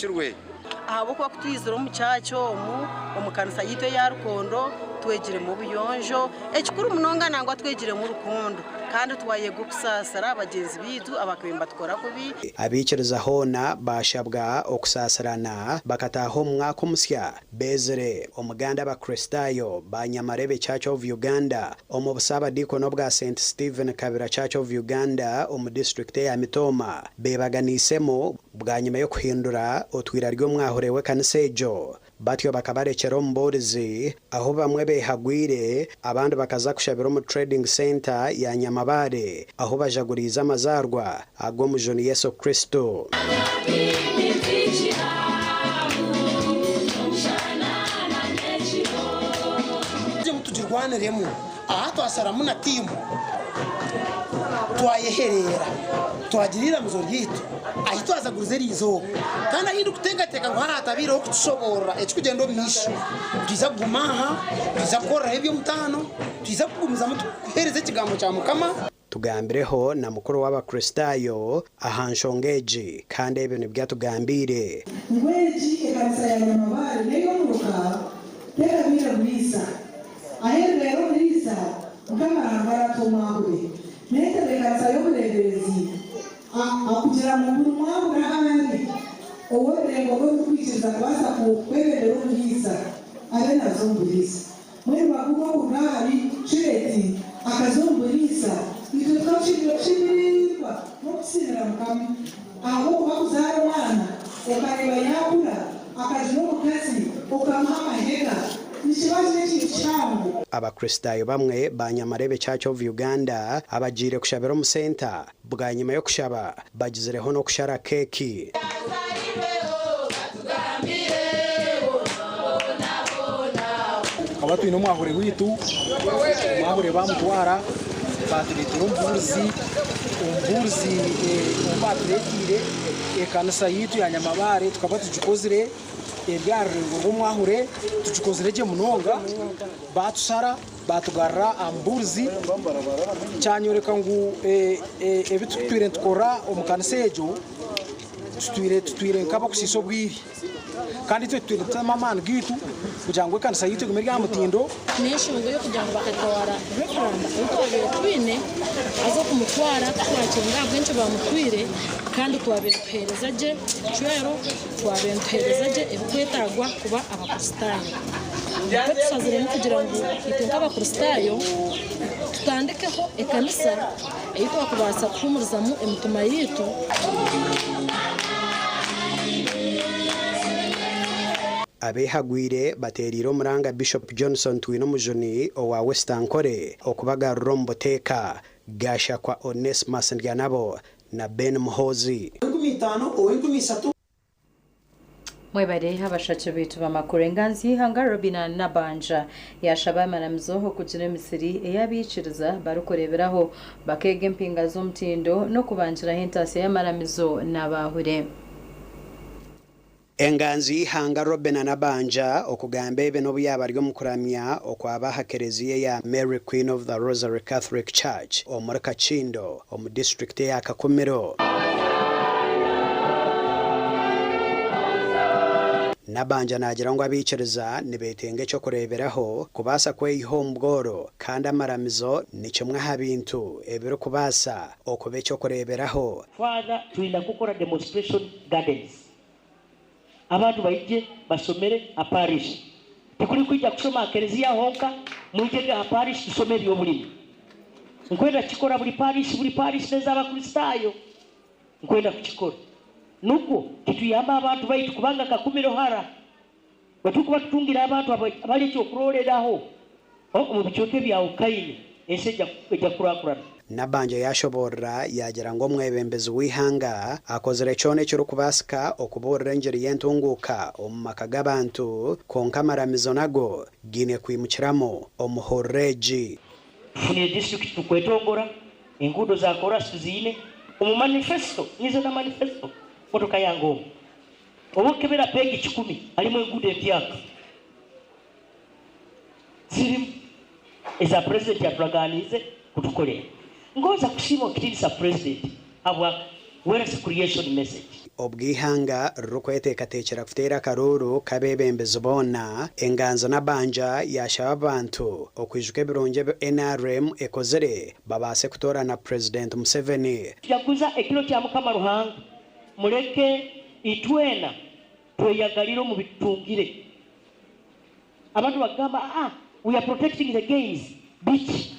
Kirwe. Ahabw'okuba ku twizire omu church omu, omu kanisa yaitu eya Rukondo, twegiremu obuyonjo, ekikuru munonga nangwa twegiremu rukundo kandi twayega okusaasira bagyenzi baitu abakabaire nibatukora kubi. Abaikiriza hoona baashabwa okusaasirana bakataaha omu mwaka omusya beezire. Omuganda Abakristaayo ba Nyamarebe Church of Uganda omu busaabadiikoni obwa Saint Stephen Kabira Church of Uganda omu disiturikiti eya Mitooma beebaganiisemu Bwanyima y'okuhindura otwire ari omwahure w'ekanisa egyo, batyo bakabarekyera omubuurizi, ahu bamwe beehagwire, abandi bakaza kushabira omu Trading Centre ya Nyamabaare ahu bajaguriize amazaarwa ag'Omujuni Yesu Kristo. Tugirwaniremu aha twasharamu na tiimu twayehereera twagira eiramizo ryaitu ahi twazaguriza eri izooba. Kandi ahi ndikuteekateeka ngu haratabaireho kutushoboorora ekirikugyenda omu maisho, nitwija kuguma aha, nitwija kukoreraho eby'omutaano, nitwija kugumizamu tukuheereza ekigambo kya Mukama. Tugambireho na mukuru w'Abakristaayo aha nshonga egi, kandi ebi nibyo atugambiire. Ngu egi ekanisa ya Nyamabaare n'ey'omuruka tekabaire Buliisa. Ahu eribeera Obuliisa, Mukama Ruhanga aratuha omwahure. N'entebeekanisa y'obureeberezi a kugira ngu buri mwahure ahu ari, ow'orurengo rw'orukwikiriza kubaasa kwebembera Obuliisa abe naaza omu Buliisa. Mbwenu bagume okuruga ahari Kireti akaza omu Buriisa, itwe tukashemererwa n'okusiimira Mukama, ahabw'okuba kuzaara omwana okareeba yaakura akagira omukazi okamuha amahega nikiba kiri ekintu kihango. Abakristaayo bamwe ba Nyamarebe Church of Uganda abagiire kushabira omu senta bwanyima y'okushaba bagizireho n'okushara keeki. Tukaba twine omwahure waitu, omwahure baamutwara baatureetera omubuurizi, omubuurizi ou baatureeteire ekanisa yaitu ya Nyamabaare tukaba tugikozire eri aha rurengo rw'omwahure tugikozire gye munonga, baatushara baatugarura aha mubuurizi kyanyoreka ngu ebi tutwire nitukora omu kanisa egyo tutwire tutwire nk'abakusiisa obwire kandi itwe tutwire nitutamu amaani gaitu kugira ngu ekanisa yaitu egume eri aha mutindo. N'enshonga ey'okugira ngu bakatwara Reverand ou twabaire twine haza okumutwara titwakyenga ahabw'enki baamutwire kandi twabaire nituheereza gye ecwero, twabaire nituheereza gye ebirikwetaagwa kuba Abakristaayo. Nikwo tushaziremu kugira ngu itwe nk'Abakristaayo tutandikeho ekanisa ei twakubaasa kuhuumurizamu emitima yaitu. Abeehagwire bateereire omuranga Bishop Johnson Twinomujuni owa West Ankole okubagarura omu buteeka, Gashakwa Onesmus Ndyanabo na Ben Muhoozi. Mwebare abashaki baitu b'amakuru. Enganzi y'eihanga Robinah Nabbanja yaashaba amaramizo okugira emisiri ei abaikiriza barikureeberaho bakeega empinga z'omutindo n'okubangiraho entaasya y'amaramizo n'abaahuri. Enganzi y'eihanga Robinah Nabbanja okugamba ebi n'obu yaaba ari omu kuramya okwaba aha kereziya eya Mary Queen of the Rosary Catholic Church omuri Kakindo omu disiturikiti eya Kakumiro. Nabbanja naagira ngu abaikiriza nibeetenga eky'okureeberaho kubaasa kweyiha omu bworo kandi amaramizo ni kimwe aha bintu ebirikubaasa okuba eky'okureeberaho. Father twina kukora demonstration gardens abantu baije bashomere aha parish tikurikwija kushoma aha kereziya honka mwije aha parish tushome eby'oburimi nkwenda kukikora buri parish buri parish n'ez'abakristaayo nkwenda kukikora nukwo kituyambe abantu baitu kubanga kakumiro hara bweturikuba tutungire abantu abari ekyokuroreraho omu bicweka ebyahukayine ensi eja kukurakurana. Nabbanja yaashoboorora yaagira ngu omwebembezi w'eihanga akozire kyona ekirikubaasika okubuurira engiri y'entunguuka omu maka g'abantu kwonka amaramizo nago gaine kwimukiramu omuhururu egi. Tufunire disiturikiti tukwetongora, enguudo za koorasi tuziine, omu manifesto niize na manifesto motoka yange omu obu okukebera peegi kikumi harimu enguudo empyaka zirimu eza purezidenti yaturaganiize kutukorera. Ngonza kusiima okitiinisa purezidenti ahabwa. Wealth creation message. Obwo eihanga ririkweteekateekyera kuteera akaruuru k'abeebembezi boona, Enganzi Nabbanja yaashaba abantu okwijuka ebirungi ebi nrm ekozire babaase kutoorana Purezidenti Museveni. Tujaguza ekiro kya Mukama Ruhanga, muleke itwena tweyagalire omu bitutungire. Abantu bakugamba, Aa, we are protecting the gains. Biki?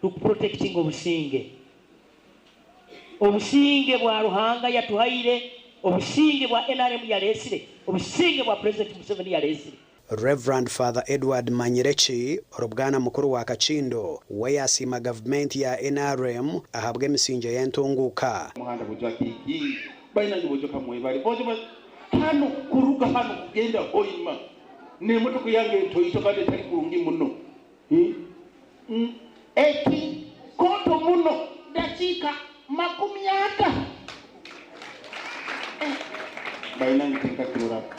Tukuprotectinga obusinge. Obusinge bwa Ruhanga yatuhaire, obusinge bwa nrm yaresire, obusinge bwa President Museveni yaresire. Rev. Father Edward Manyireki, ori Bwana Mukuru wa Kakindo, we yaasiima gavumenti ya nrm ahabw'emisingye y'entunguuka. Omuhanda bujwa kiki bainange bojo kamwebale bojo ba hanu kuruga hanu kugenda Hoima n'emotoka yange entoito kandi etali kurungi muno Eki konto muno dakiika makumyata Bainange tinkakiroraga.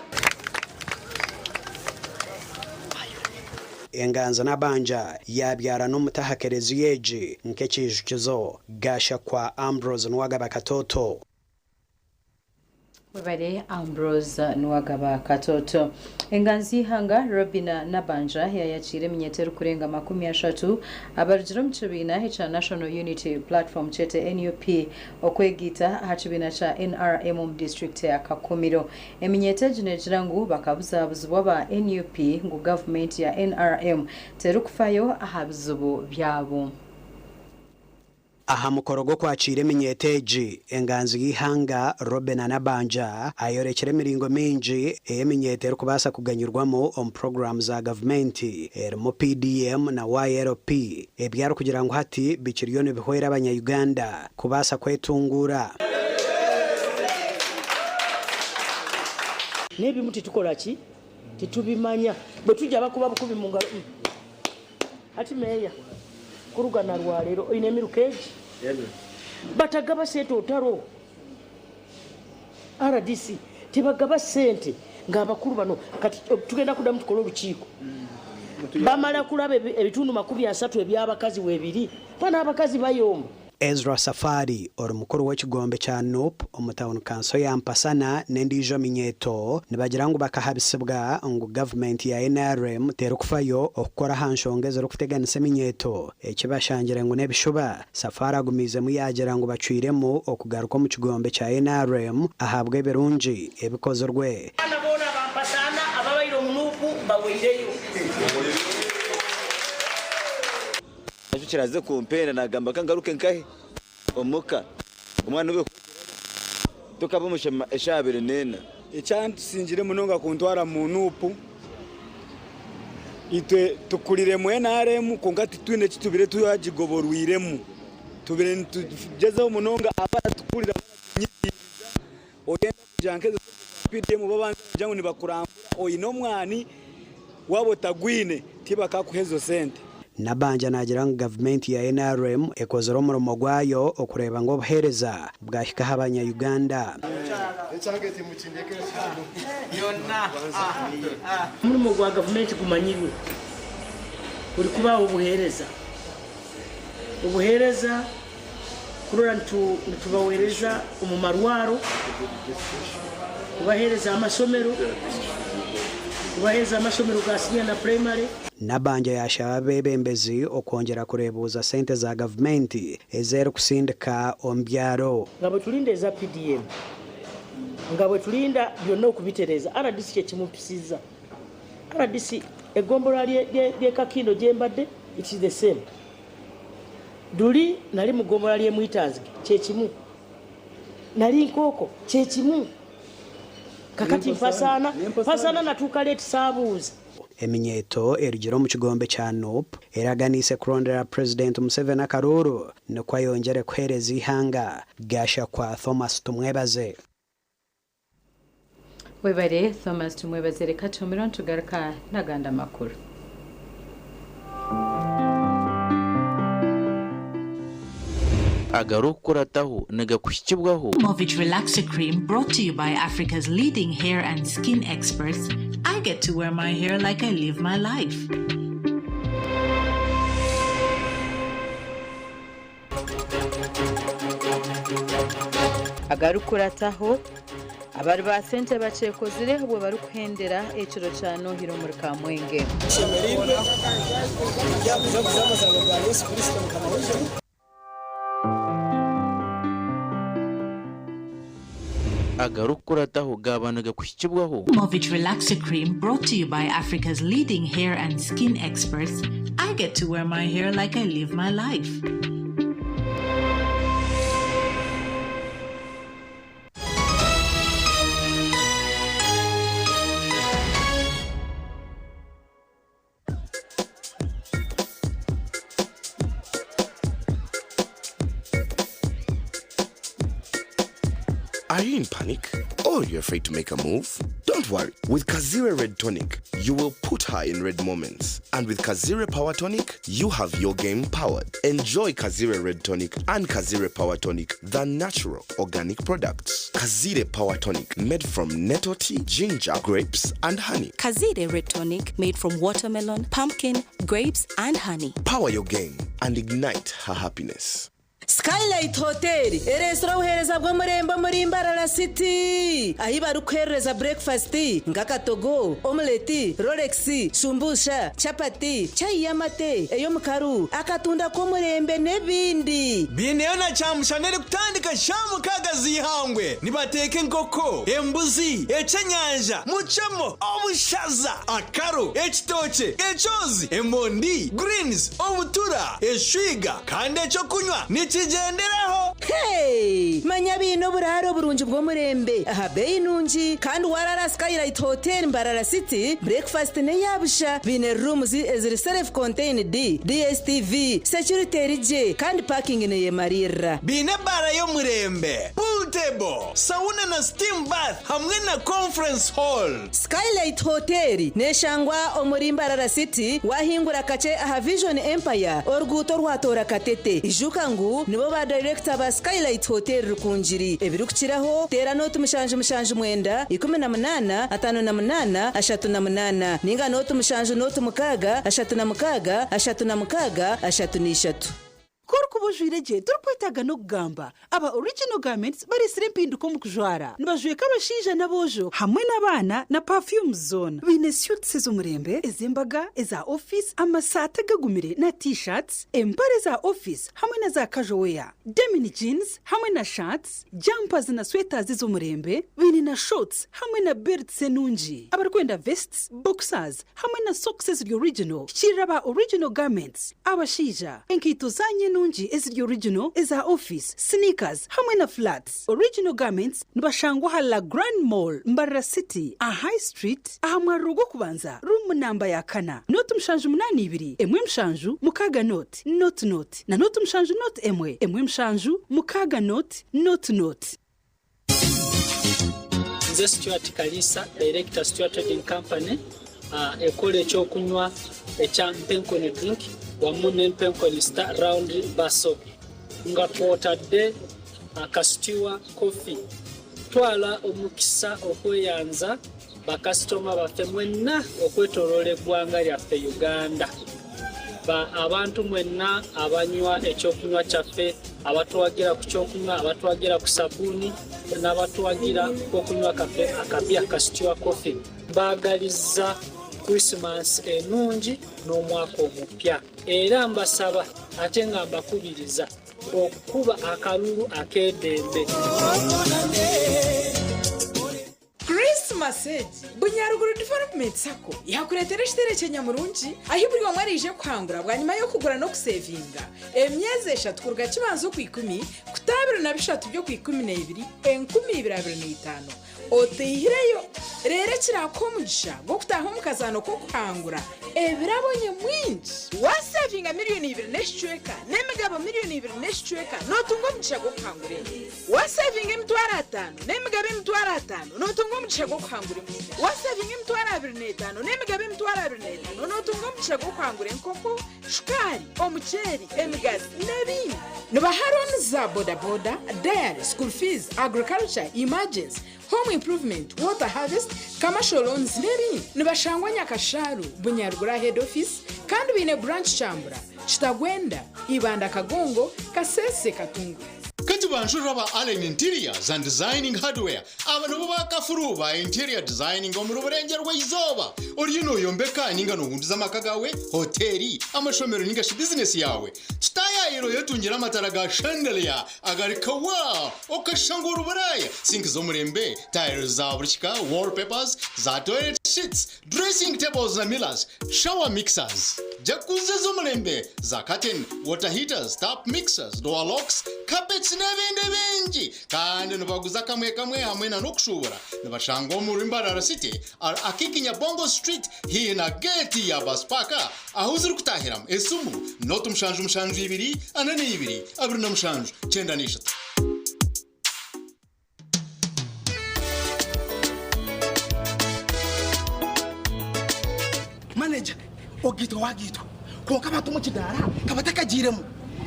Enganzi Nabanja yaabyara n'omuti aha kereziya egi nk'ekiijukizo. Gashakwa Ambrose Nuwagaba Katoto. Webare Ambrose Nuwagaba Katoto. Enganzi y'eihanga Robinah Nabbanja yayakiira eminyeeto erikurenga 30 abarugire omu kibiina ekya National Unity Platform kyete NUP okwegaita aha kibiina kya NRM omu disiturikiti ya Kakumiro. Eminyeeto egi negira ngu bakabuzabuzibwa aba NUP ngu gavumenti ya NRM terikufayo aha bizibu byabo. Aha mukoro gw'okwakiira eminyeeto egi, enganzi y'eihanga Robinah Nabbanja ayorekire emiringo mingi ei eminyeeto erikubaasa kuganyirwamu omu puroguraamu za gavumenti erimu PDM na YLP ebi arikugira ngu hati bikiriyo nibihwera abanya-Uganda kubaasa kwetunguura. N'ebimu titukora ki? Titubimanya. Bwe tujja bakuba bukubi mu ngaro. Hati meeya, kuruga na rwaleero oine emiruka egi? Batagaba sente otaro. Rdc tebagaba sente nga abakuru bano kati tugenda kudamu tukole orukiiko. Bamara kuraba ebitundu 30 eby'abakazi webiri, bano abakazi bayomba. Ezra Safari ori mukuru w'ekigombe kya NUP omu tauni kanso ya Mpasana n'endiijo minyeeto nibagira ngu bakahabisibwa ngu gavumenti ya nrm terikufayo okukora aha nshonga ezirikuteganisa eminyeeto eki bashangire ngu n'ebishuba. Safari agumiizemu yaagira ngu bacwiremu okugaruka omu kigombe kya nrm ahabw'ebirungi ebikozirwe. Abaana boona aba Mpasana ababaire omu NUP mbaweireyo. Nakyo kiraze kumpenda nagamba ka ngaruke nkahe omuka omwana obe tukaba omushema eshaaha abiri n'ena. Ekyantusingire munonga kuntwara mu NUP, itwe tukurire mu NRM kwonka titwine eki tubire twagigoborwiremu. Tubire nitugyezaho munonga abaratukurira baratunyigiriza, oyenda kugira nk'ezo sente za PDM babanza kugira ngu nibakurambura oine omwani, waaba otagwine tibakakuha ezo sente. Nabbanja naagira ngu gavumenti ya nrm ekozire omurimo gwayo okureeba ngu obuheereza bwahika aha banya Uganda. Omurimo gwa gavumenti gumanyirwe buri kubaho obuheereza. Obuheereza kurora nitubaweereza omu marwaro, kubaheereza amasomero, kubaheereza amashomero ga siniya na purayimare. Nabbanja yaashaba abeebembezi okwongyera kureebuuza sente za gavumenti ezi erikusindika omu byaro. Nga bwetulinda eza PDM, nga bwetulinda byonna okubitereeza, rdc kyekimupisiza. Rdc eggombolola ly'e Kakindo gye mbadde it is the same. Duli nali mu ggombolola ly'e Mwitanzige kye kimu. Nali Nkooko kye kimu. Kakati mpasaana, mpasaana natuuka late saabuuza. Eminyeeto erugire omu kigombe kya NUP eraganiise kurondera Purezidenti Museveni akaruuru nikwo ayongyere kuheereza eihanga. Gashakwa Thomas Tumwebaze. Webare Thomas Tumwebaze reka tuhumire nitugaruka n'agandi amakuru. Agarikukurataho nigakuhikibwaho. Movit Relaxer Cream, brought to you by Africa's leading hair and skin experts. I get to wear my hair like I live my life. Agarikukurataho, Abari ba sente bakyekozire obwo barikuhendera ekiro kya Nohiri omuri Kamwenge. Tushemereirwe kujaguza amazaarwa ga Yesu Kristo Mukama waitu. Agarikukurataho gaaba nigakuhikibwaho. Movit Relaxer Cream brought to you by Africa's leading hair and skin experts. I get to wear my hair like I live my life. Are you in panic? Or you're afraid to make a move? Don't worry. With Kazire Red Tonic, you will put her in red moments. And with Kazire Power Tonic, you have your game powered. Enjoy Kazire Red Tonic and Kazire Power Tonic, the natural organic products. Kazire Power Tonic, made from nettle tea, ginger, grapes, and honey. Kazire Red Tonic made from watermelon, pumpkin, grapes, and honey. Power your game and ignite her happiness. Skylight Hotel ereetsire obuheereza bw'omurembe omuri Mbarara City ahi barikuheereza breakfast nk'akatogo, omelette, rolex, shumbusha, chapati, chai y'amate, ey'omukaru, akatunda k'omurembe n'ebindi. Biineyo na kyamushana erikutandika shaaha mukaaga z'eihangwe. Nibateeka enkoko, embuzi, ekyenyanja, mucemo, obushaza, akaro, ekitookye, ekyozi, emondi, greens, obutura, eshwiga kandi ekyokunywa nikigyenderaho. Hey! Manya biine oburaaro burungi bw'omurembe aha beeyi nungi kandi warara Skylight Hotel Mbarara City, breakfast n'eya busha. Biine rooms eziri self contained, DSTV, security eri gye kandi parking neyemariirira. Biine ebaara y'omurembe, pool table, sauna na steam bath hamwe na conference hall. Skylight Hotel neshangwa omuri Mbarara City wahingura kakye aha Vision Empire oruguuto orwatoora Katete. Ijuka ngu nibo ba dayirekita ba Skylight Hotel Rukungiri. Ebirikukiraho teera nooti 779 18 58 38 ninga nooti 7 nooti 6 36 36 33. Ku orikuba ojwaire gye torikwetaaga n'okugamba. Aba Original Garments bareetsire empinduka omu kujwara. Nibajweka abashaija n'aboojo hamwe n'abaana na perfumes zoona. Baine suits ez'omurembe, ez'embaga, eza ofiisi, amasaati agagumire na T-shirts, empare za ofiisi hamwe na za casual wear, denim jeans hamwe na shirts, jumpers na sweaters ez'omurembe. Baine na shorts hamwe na belts enungi. Abarikwenda vests, boxers hamwe na socks eziri original, hikiirira aba Original Garments. Abashaija, enkaito zaanyu enungi eziri original, eza ofiisi, sneakers hamwe na flats. Original Garments nibashangwa aha La Grande Mall, Mbarara City, aha High Street, aha mwariro gw'okubanza, ruumu namba ya kana, nooti 782, 1 7 6 nooti, nooti nooti, na nooti 7 nooti 1, 1 7 6 nooti, nooti nooti. Nze Stuart Kalisa, Director Stuart Trading Company ekola ekyokunywa ekya Mpenkoni Drink wamu ne Mpenkoni Star Round Bar Soap nga kwotadde Kasitiwa Coffee. Twala omukisa okweyanza bakasitoma baffe mwenna okwetoloola eggwanga lyaffe Uganda. Ba abantu mwenna abanywa ekyokunywa kyaffe, abatuwagira ku kyokunywa, abatuwagira ku sabbuuni n'abatuwagira okunywa kaffe akapya Kasitiwa Coffee. Mbaagalizza Christmas enungi n'omwaka omupya era mbasaba ate nga mbakubiriza okukuba akalulu ak'edembe. Krisimasi egi, Bunyaruguru Development Sacco yaakureetera ekiterekye nyamurungi ahi buri omwe araije kuhangura bwanyima y'okugura n'okusevinga emyezi eshatu kuruga Kibanza Okwikumi kuta 23 by'Okwikumineebiri 2025 otaihireyo. Reero ekiraakuha omugisha gw'okutaaha omu kazaano k'okuhangura ebirabo nyamwingi. Waasevinga miriyoni ibiri n'ekicweka n'emigabo miriyoni ibiri n'ekicweka nootunga omugisha gw'okuhangura ente. Waasevinga 500,000 n'emigabo 500,000 nootunga omugisha gw'okuhangura embuzi. Waasevinga 25,000 n'emigabo 25,000 nootunga omugisha gw'okuhangura enkoko, shukaari, omuceeri, emigaati n'ebindi. Nibaha looni za bodaboda, dairy, school fees, agriculture, emergency, home improvement, water harvest, commercial loans n'ebindi. Nibashangwa Nyakashaaru, Bunyaruguru Head Office kandi baine branch Kyambura, Kitagwenda, Ibanda Kagongo, Kasese Katunguru. Nibanjurira aba Allen Interiors and Designing Hardware. Aba nibo bakafuru ba interior designing omuri Burengyerwa-izooba. Oriyo nooyombeka ninga noohunduza amaka gaawe, hoteeri, amashomero ninga shi bizinesi yaawe? Kitaayaayira oyetungire amatara ga chandelier agari kawa okashusha ngu ori Buraaya, sinki z'omurembe, tiles za buri kika, wallpapers, za toilet sheets, Dressing tables na mirrors, shower mixers, jacuzzi ez'omurembe, za curtain, water heaters, tap mixers, door locks, carpets n'ebindi bingi. Kandi nibaguza kamwe kamwe hamwe na n'okushuubura. Nibashangwa omuri Mbarara City, Akiiki Nyabongo Street haihi na geeti ya bus park ahu zirikutahiramu. Esimu, nooti 72 42 27 93. Manager, ogaitwa wagaitwa kwonka abantu omu kidaara ka batakagiiremu,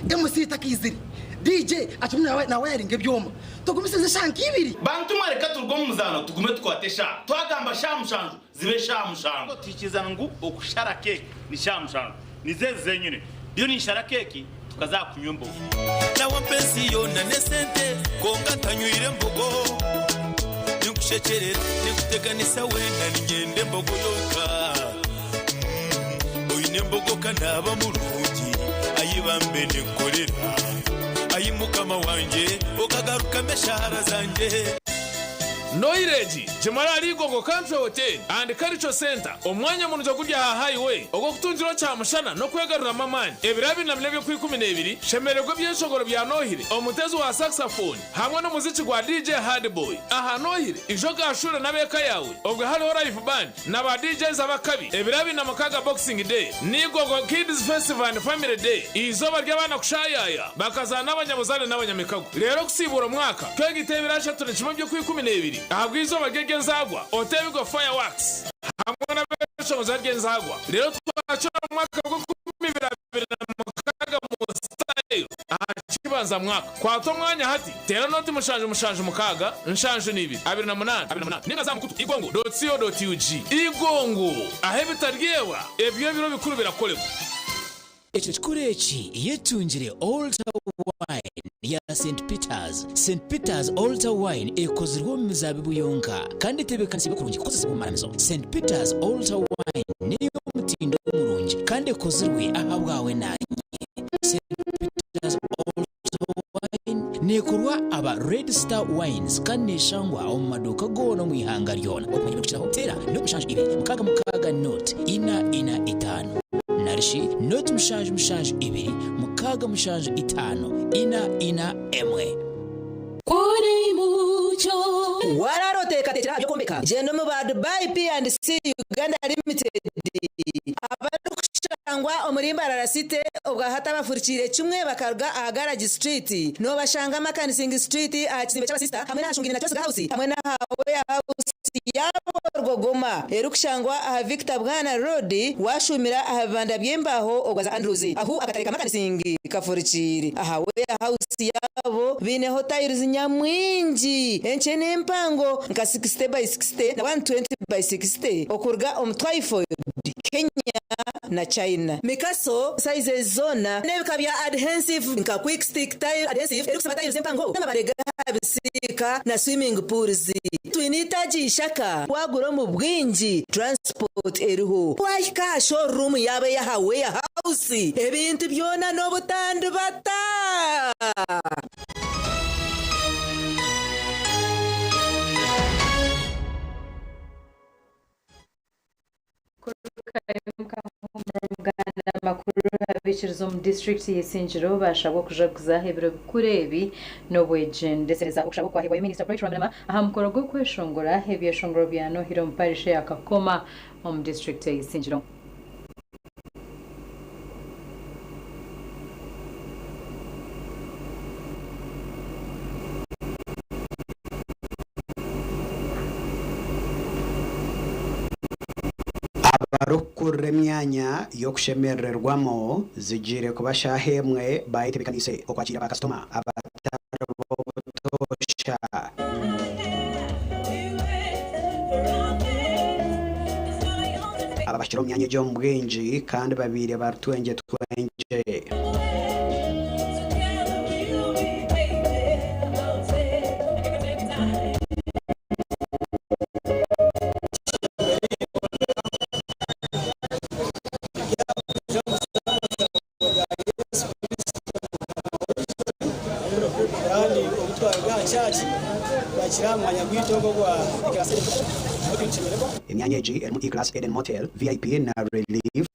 MC takaizire, DJ akirimu nawayaringa ebyoma, tugumisirize eshaaha nk'ibiri. Bantu mwe reka turuge omu muzaano tugume tukwate eshaaha. Twagamba shaaha mushanju zibe shaaha mushanju. Tuhikirizana ngu okushara keeki ni shaaha mushanju. Nizo ezi zenyine. Ndiyo ninshara keeki tukaza aha kunywa embogo. Nawe mpa ensi yoona n'esente kwonka ntanywire mbogo. Ninkushekyerera, ninkuteganisa weena niinyenda embogo yonka. Oine embogo ka naaba murungi, ayi bambe ninkukorera. Ayi Mukama wangye okagarukamu eshaara zangye. Noiregi, gimara ahari Igongo Country Hotel and Cultural Centre, omwanya murungi oguri aha highway ogw'okutungiraho kyamushana n'okwegaruramu amaani. Ebiro 24 eby'Okwikumineebiri, shemererwa ebyeshongoro bya Nohire, omuteezi wa saxophone hamwe n'omuziki gwa DJ Hardboy. Aha Nohire, ija ogaashuure n'ab'eka yaawe obwe hariho live band na ba DJs ab'akabi. Ebiro 26 Boxing Day, ni Igogo Kids Festival and Family Day, eizooba ry'abaana kushaayaaya, bakazaana n'abanyabuzaare n'abanyamikago. Reero okusiibuura omwaka, twegite ebiro 31 by'Okwikumineebiri ahabw'eizooba rye ry'enzaarwa, oteebigwe fireworks hamwe n'abeshongozi ary'enzaarwa. Reero twakira omwaka gw'enkumibiri-abiri-na-mukaaga mu style aha kibanza mwaka. Kwata omwanya hati, teera nooti mushanju mushanju mukaaga, nshanju n'ibiri, 28, 28, ninga za mukutu igongo dot co dot ug. Igongo, ahu ebitaryebwa ebyo ebiro bikuru birakorebwa. Ekyo kikuru eki yetungire Altar Wine ya St Peters. St Peters Altar Wine ekozirwe omu mizaabibu yonka kandi etebeekanisiibwe kurungi kukozesibwa omu maramizo. St Peters Altar Wine n'ey'omutindo murungi kandi ekozirwe ahabwawe naanye. St Peters Altar Wine neekorwa aba Red Star Wines kandi neeshangwa omu maduuka goona omu ihanga ryona. Okumanya ebirikukiraho, teera 0 7 2 6 6 0 4 4 5 narishi 0 7 7 2 6 7 5 4 4 1. Kuri mucyo. Waraara oteekateekire aha by'okwombeka? Gyenda omu ba Dubai P&C Uganda Limited abarikushangwa omuri Mbarara City obwahati abafurikiire kimwe bakaruga aha Garage Street. Noobashanga Makanising Street aha kizimbe ky'abasista hamwe n'aha Shungiri na Kyosiga House hamwe n'aha Warehouse yaabo Rwogoma erikushangwa aha Victor Bwana Road waashuumira aha bibanda by'embaaho ogwaza Andrews ahu akatare ka Makanising kafurikiire. Aha Warehouse yaabo baineho tiles nyamwingi enkye n'empango nka 60 by 60 na 120 by 60 okuruga omu Twyford, Kenya na China. Mikaso sizes zoona n'ebika bya adhensive nka quick stick tile adhensive erikusiba tiles empango n'amabare g'aha bisiika na swimming pools. Twine eitaagi ishaka wagura omu bwingi transport eriho. Wahika aha showroom yaabo ey'aha warehouse ebintu byona n'obutandibata. Amakuru abaikiriza omu disiturikiti y'Isingiro baashabwa okujaguza ebiro bikuru ebi n'obwegyendesereza. Okushaba okwahebwayo Minisita Bright Rwamirama aha mukoro gw'okweshongora ebyeshongoro bya Nohire omu parish eya Kakoma omu disiturikiti y'Isingiro. Abarikukurira emyanya y'okushemerererwamu zigiire kuba shaaha emwe bayetebeekaniise okwakiira baakasitoma abatari b'obutoosha. Aba bahikire omu myanya egi omu bwingi kandi babaire bari twengye twengye. Emyanya egi erimu E-Class Eden Motel, VIP na Relief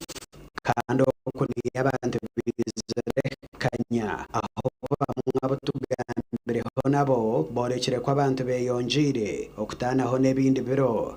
kandi oku niyo abantu baizire kukanya ahu bamwe abu tugambireho nabo boorekire ku abantu beeyongyeire okutaanaho n'ebindi biro.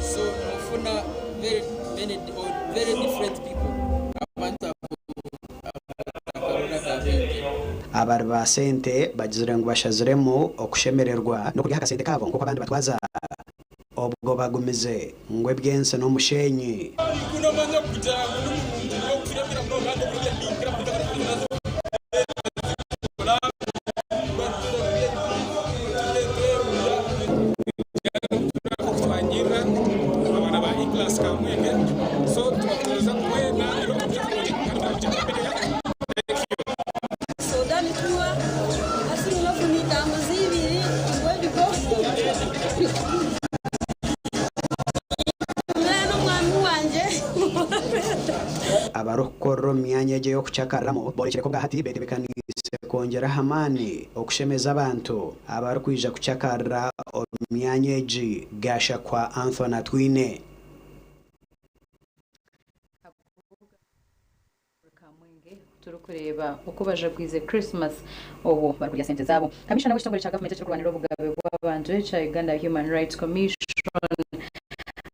So nofuna very many or very different people abantu abo abakarora bingi. Abari ba sente bagizire ngu bashaziremu okushemererwa n'okurya aha kasente kaabo nk'oku abandi batwaza. Obwo bagumize ngu eby'ensi n'omushenyi. Soda nitunywa, hati nofuna entambuza ibiri ngu Mbwenu omwami wangye. Abarikukorera omu myanya egi ey'okucakariramu boorekire ku obwahati betebeekaniise kwongyera aha maani okushemeza abantu abarikwija kucakarira omu myanya egi, Gashakwa Anthony Atwine. Turikureeba oku bajagwize Christmas obwo barikurya sente zaabo. Kamishana w'ekitongore kya gavumenti ekirikurwanirira obugabe bw'abantu ekya Uganda Human Rights Commission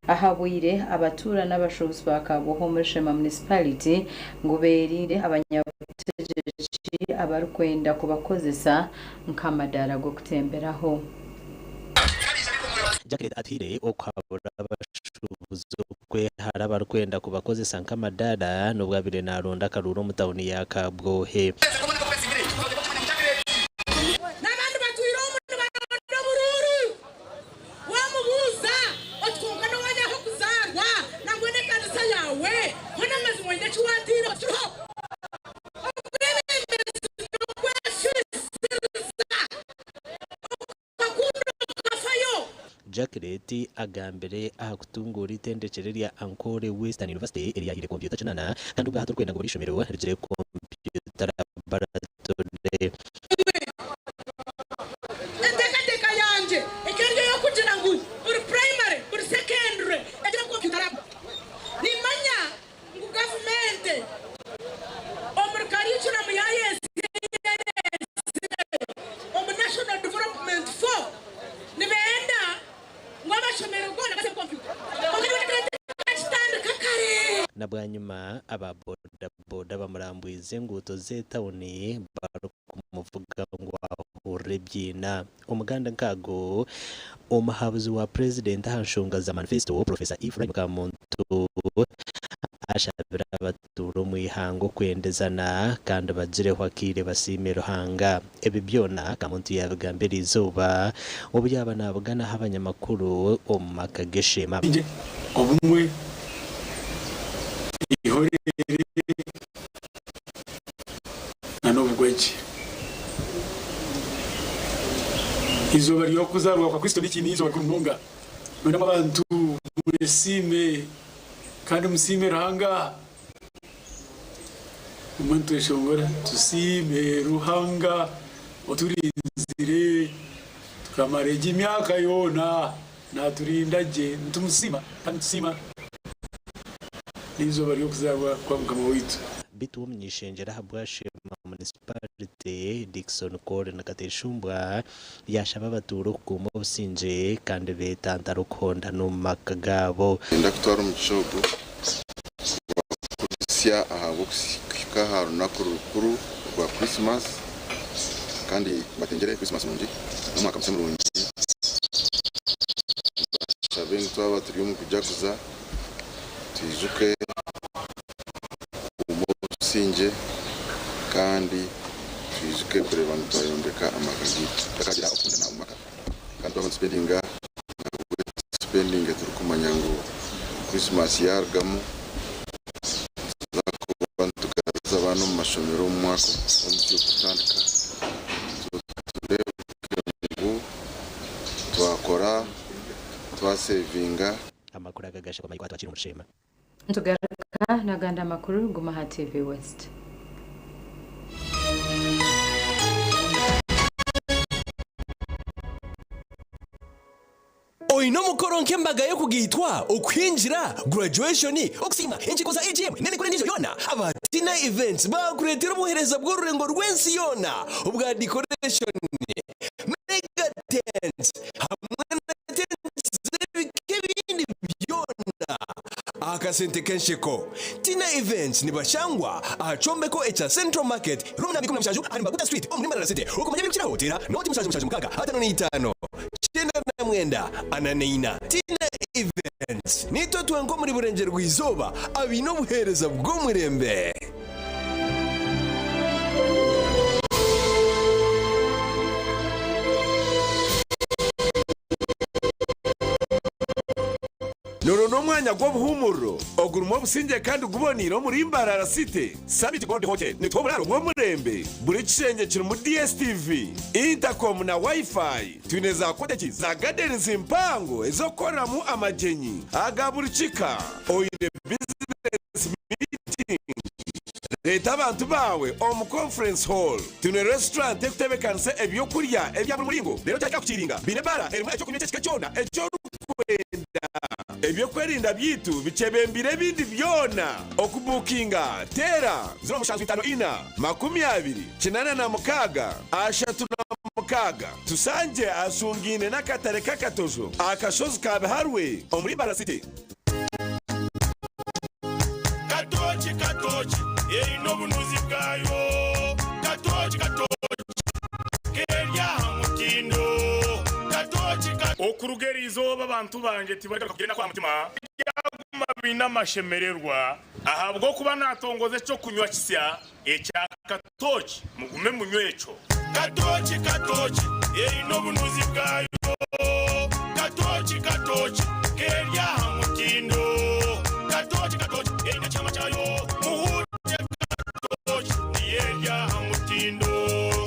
ahabwire abatuura n'abashuubuzi ba Kabwoho omuri Sheema Municipality ngu beerinde abanyabutegyeki abarikwenda kubakozesa nk'amadaara g'okutemberaho. Jacqueline Atuhaire okuhabura abashuubuzi okwehara abarikwenda kubakozesa nk'amadaara n'obu abaire naronda akaruuru omu tauni ya Kabwohe. N'abandi batwire omu nibaronda oburuuru. Wamubuuza oti kwonka n'owaanya ah'okuzaarwa nangwa n'ekanisa yaawe hoona amazima oine eki waatiireho kiriho? Obwebembezi n'okwefisiriza. Okakunda okafayo. Jacqueline agambire aha kutunguura eitendekyero erya Ankole Western University eryahaire kompyuta kinaana kandi obwahati orikwenda ngu buri ishomero rigire kompyuta laboratory. Enteekateeka yangye ekaba eri ey'okugira ngu buri purayimare, buri sekendure egire kompyuta lab. Nimanya ngu gavumenti omuri karikuramu yaayo ensya ei ereetsire omu National Development for nibenda ngu amashomero goona gazemu kompyuta. Kwonka nyowe nkakitandika kare. Na bwanyima aba bodaboda bamurambwize enguuto z'etauni barikumuvuga ngu ahurire ebyiina. Omuganda nk'ago, omuhabuzi wa Purezidenti aha nshonga za manifesto, Professor Ephraim Kamuntu ashabire abatuura omu ihanga okwendezana kandi bagireho akaire basiime Ruhanga. Ebi byona Kamuntu yaabigamba eriizooba obu yaaba naabuganaho abanyamakuru omu maka g'Esheema. Obumwe, eihorere na n'obugwegye. Eizooba ry'okuzaarwa kwa Kristo n'eki n'eizooba rikuru munonga. Mwena abantu mwesiime kandi musiime Ruhanga. Obumwe nitweshongora tusiime Ruhanga oturinzire tukamara egi myaka yoona naturinda gye. Nitumusiima kandi nitusiima n'eizooba ry'okuzaarwa kwa Mukama waitu. Beitu ow'omuny'eishengyero ahabwa Sheema Munisiparite, Dickson Colin Kateshumbwa yaashaba abatuura okukuuma obusingye kandi beetantare okuhondana omu maka gaabo. Niinyenda kutwara omugisha ogu kubakurisya ahabw'okuhika aha runaku rukuru rwa Krisimasi kandi mbatengyere Krisimasi nungi n'omwaka musya murungi. Mbashabe ngu twaba turi omu kujaguza twijuke kukuuma obusingye kandi twijuke kureeba ngu twayombeka amaka gaitu. Tutakagira okukundana omu maka kandi twaba nitusipendinga nabwo tusipendinge turikumanya ngu Krisimasi yaarugamu nituza kuba nitugaruza abaana. abaana omu mashomero omu mwaka omusya ogurikutandika. So tureebe ngu twakora, twasevinga. Amakuru aga gashaba Mike Atwakire Omushema. Nitugaruka n'agandi amakuru guma aha TV West. Oine omukoro nk'embaga y'okugaitwa, okuhingira, graduation, okusiima, enkiiko za AGM n'emikoro endiijo yoona, aba Tina Events baakureetera obuheereza bw'orurengo rw'ensi yoona obwa decoration, mega tents hamwe na tents z'ebika ebindi byona aha kasente k'ensheko. Tina Events nibashangwa aha kyombeko ekya Central Market, room namba 17 ahari Mbaguta Street omuri Mbarara City. Okumanya ebirikukiraho teera nooti 7 76 5 99 44. Tina Events nitwe twenka omuri Burengyerwa-izooba abaine obuheereza bw'omurembe. Noronda omwanya gw'obuhuumuriro ogurimu obusingye kandi guboneire omuri Mbarara City? Summit Gold Hotel nituha oburaaro bw'omurembe. Buri kishengye kirimu DSTV, intercom na Wi-Fi. Twine za cottage za gardens mpango ez'okukoreramu amagyenyi aga buri kika. Oine business meeting? Reeta abantu baawe omu conference hall. Twine restaurant erikutebeekanisa eby'okurya ebya buri muringo reero kyahika kukiringa. Baine baara erimu eky'okunywa eky'ekika kyona eki orikwenda. Eby'okwerinda byaitu bikyebembeire ebindi byona. Okubuukinga, teera 0754 20 86 36. Tusangye ahashungaine n'akatare k'akatojo aha kashozi ka Biharwe omuri Mbarara City. Katooki katooki eine obunuzi bwayo Katooki katooki keri aha mutindo Katooki ka. Okuruga eri izooba abantu bangye tibarigaruka kugira enaku aha mutima. Baryaguma baine amashemererwa. Ahabw'okuba naatongoza eky'okunywa kisya ekya katooki, mugume munywe ekyo. Katooki katooki eine obunuzi bwayo Katooki katooki keri aha mutindo Katooki katooki eine ekihama kyayo Muhurire katooki niyo eri aha mutindo.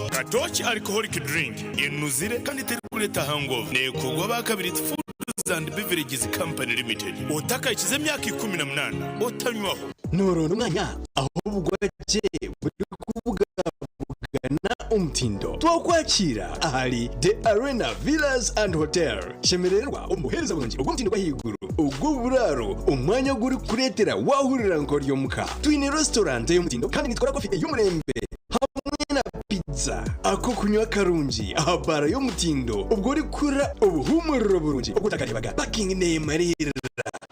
Katooki Alcoholic Drink enuzire kandi terikureeta hangover. Neekorwa aba Kabiriiti Foods and Beverages Company Limited. Otakahikize emyaka 18 otanywaho. Nooronda omwanya ahu obugwagye burikubugabugana omutindo? Twakwakiira ahari The Arena Villas and Hotel. Shemerererwa omu buheereza burungi obw'omutindo gw'ahaiguru ogw'oburaaro, omwanya ogurikukureetera waahurira nk'ori omuka. Twine restaurant ey'omutindo kandi nitukora kofi ey'omurembe hamwe na pizza. Ak'okunywa karungi aha baara y'omutindo obwo orikuhurira obuhuumuriro burungi obu otakareebaga. Parking neemariirira.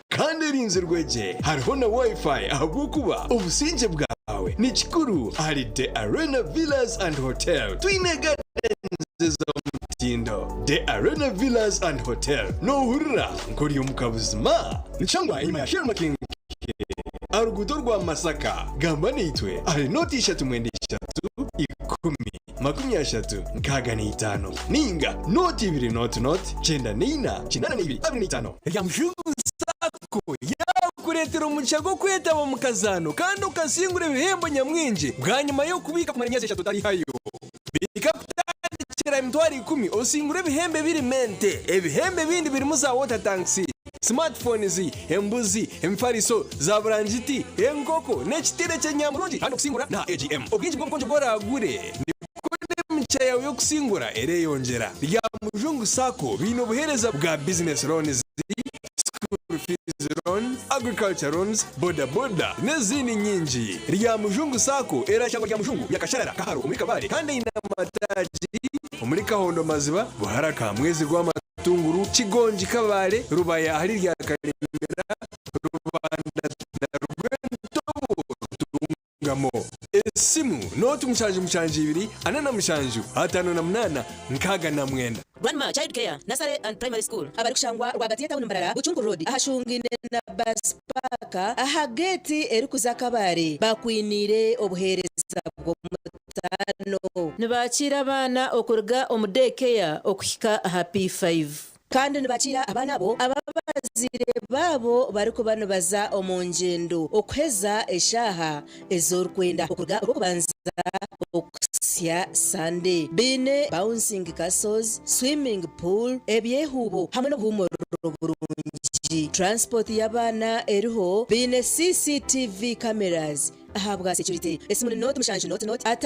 Kandi erinzirwe gye hariho na Wi-Fi ahabw'okuba obusingye bwawe ni kikuru ahari The Arena Villas and Hotel. Twine gardens ez'omutindo. The Arena Villas and Hotel noohurira nk'ori omuka buzima? Nikishangwa enyima ya Shell Makenke aha ruguuto rwa Masaka. Gamba naitwe ahari nooti ishatu mwenda ishatu ikumi. 30 65 ninga nooti ibiri nooti nooti 94 82 25. Ryamushungu Sacco yaakureetera omugisha gw'okwetaba omu kazaano kandi okasingura ebihembo nyamwingi bwanyima y'okubiika kumara emyezi eshatu otarihayo. Biika kutandikira aha emitwaro ikumi osingure ebihembo ebirimu ente. Ebihembo ebindi birimu za water tanks, smartphones, embuzi, emifariso, za burangiti, enkoko, n'ekitiire ky'enyamurungi kandi okusingura n'aha AGM. Obwingi bw'obukonjo obu oraagure nibwo n'emigisha yaawe y'okusingura ereyongyera. Rya Mujungu Sacco baine obuheereza bwa business loans, school fees loan, agriculture loans, boda boda n'ezindi nyingi. Rya Mujungu Sacco erashangwa Rya Mujungu, Nyakasharara, Kaharo omuri Kabale kandi eine amataagi omuri Kahondo Maziba, Buharaka, Mwezi Rwamata. Tunguru, Kigongi, Kabale, Rubaya ahari Ryakaremera, Rubanda na Rwentobo Rutungamo. Esimu, nooti mushanju mushanju ibiri, ana na mushanju, ataano na munaana, nkaaga na mwenda. Grandma Child Care Nursery and Primary School abarikushangwa rwagati y'etawuni Mbarara, Bucunku Road ahashungaine na Bus Park aha geeti erikuza Kabale bakwiniire obuheereza bw'omutaano. Nibaakiira abaana okuruga omu day care okuhika aha P5. Kandi nibakiira abaana abo ababa. abazaire baabo barikuba nibaza omu ngyendo okuheza eshaaha ez'orikwenda okuruga Orwokubanza okuhitsya Sande. Baine bouncing castles, swimming pool, ebyehuubo hamwe n'obuhuumuriro burungi. Transport y'abaana eriho, baine CCTV cameras ahabwa security. Esimu ni nooti mushanju nooti nooti 56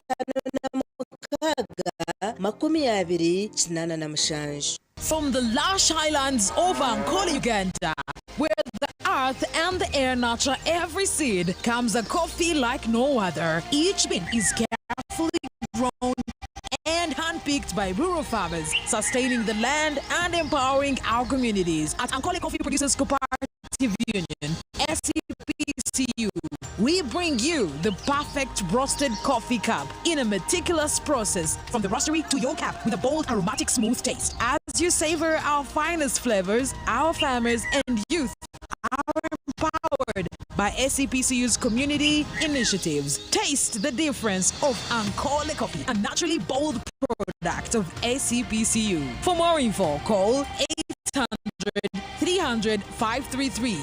27. From the lush highlands of Ankole, Uganda, where the earth and the air nurture every seed, comes a coffee like no other. Each bean is carefully grown and handpicked by rural farmers, sustaining the land and empowering our communities. At Ankole Coffee Producers Cooperative Union, SCPCU, we bring you the perfect roasted coffee cup in a meticulous process from the roastery to your cup with a bold, aromatic, smooth taste. As you savor our finest flavors, our farmers and youth are empowered by SCPCU's community initiatives. Taste the difference of Ankole Coffee, a naturally bold product of SCPCU. For more info, call 800 300 533.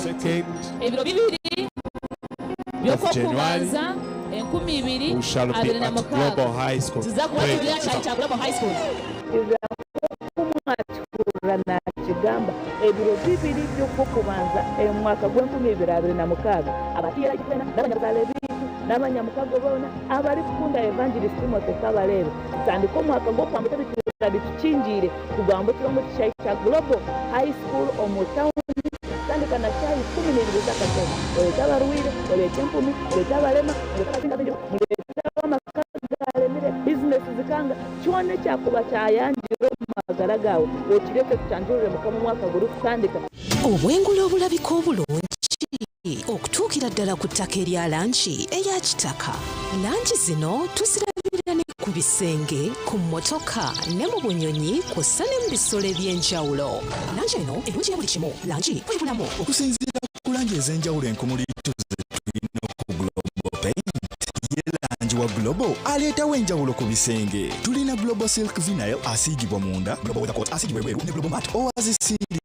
Second Ebiro 2 of January, by'okwokubanza enkumi ibiri we shall be abiri na at mukaaga Global High School. Tuza kuba Prayer. turi aha kishaayi kya Global High School. Kumwatura nakigamba ebiro 2 by'okwokubanza omwaka gw'e2026 abatiyerakwena n'abanyabuzaare bitu n'abanyamukago boona abarikukunda Evangelist Timothy Kabarebe tutandika omwaka gw'okwambuka ebituura bitukingiire kugambukira omu kishaayi kya Global High School omu tawuni kutandika na shaaha 12 z'akasese. Oreete abarwaire, oreete empumi, oreete abarema, mureete abasinga abaingi, mureete ab'amaka gaaremire, bizinesi zikanga, kyona ekyakuba kyayangira omu magara gaawe okireete tukyanjurire Mukama omwaka gurikutandika. Obwengula obulabika obulungi okutuukira ddala ku ttaka erya langi eya kitaka. Langi zino tuzirabira ne ku bisenge, ku mmotoka ne mu bunyonyi kw'ossa ne mu bisolo eby'enjawulo. Langi eno erungi ya buli kimu, langi kwebulamu. Okusinziira ku langi ez'enjawulo enkumuliitu ze tulina ku Global Paint, ye langi wa Global aleetawo enjawulo ku bisenge. Tulina Global Silk Vinyl asiigibwa munda, Global Weather Coat asiigibwa ebweru ne Global Matte owa zi siiringi.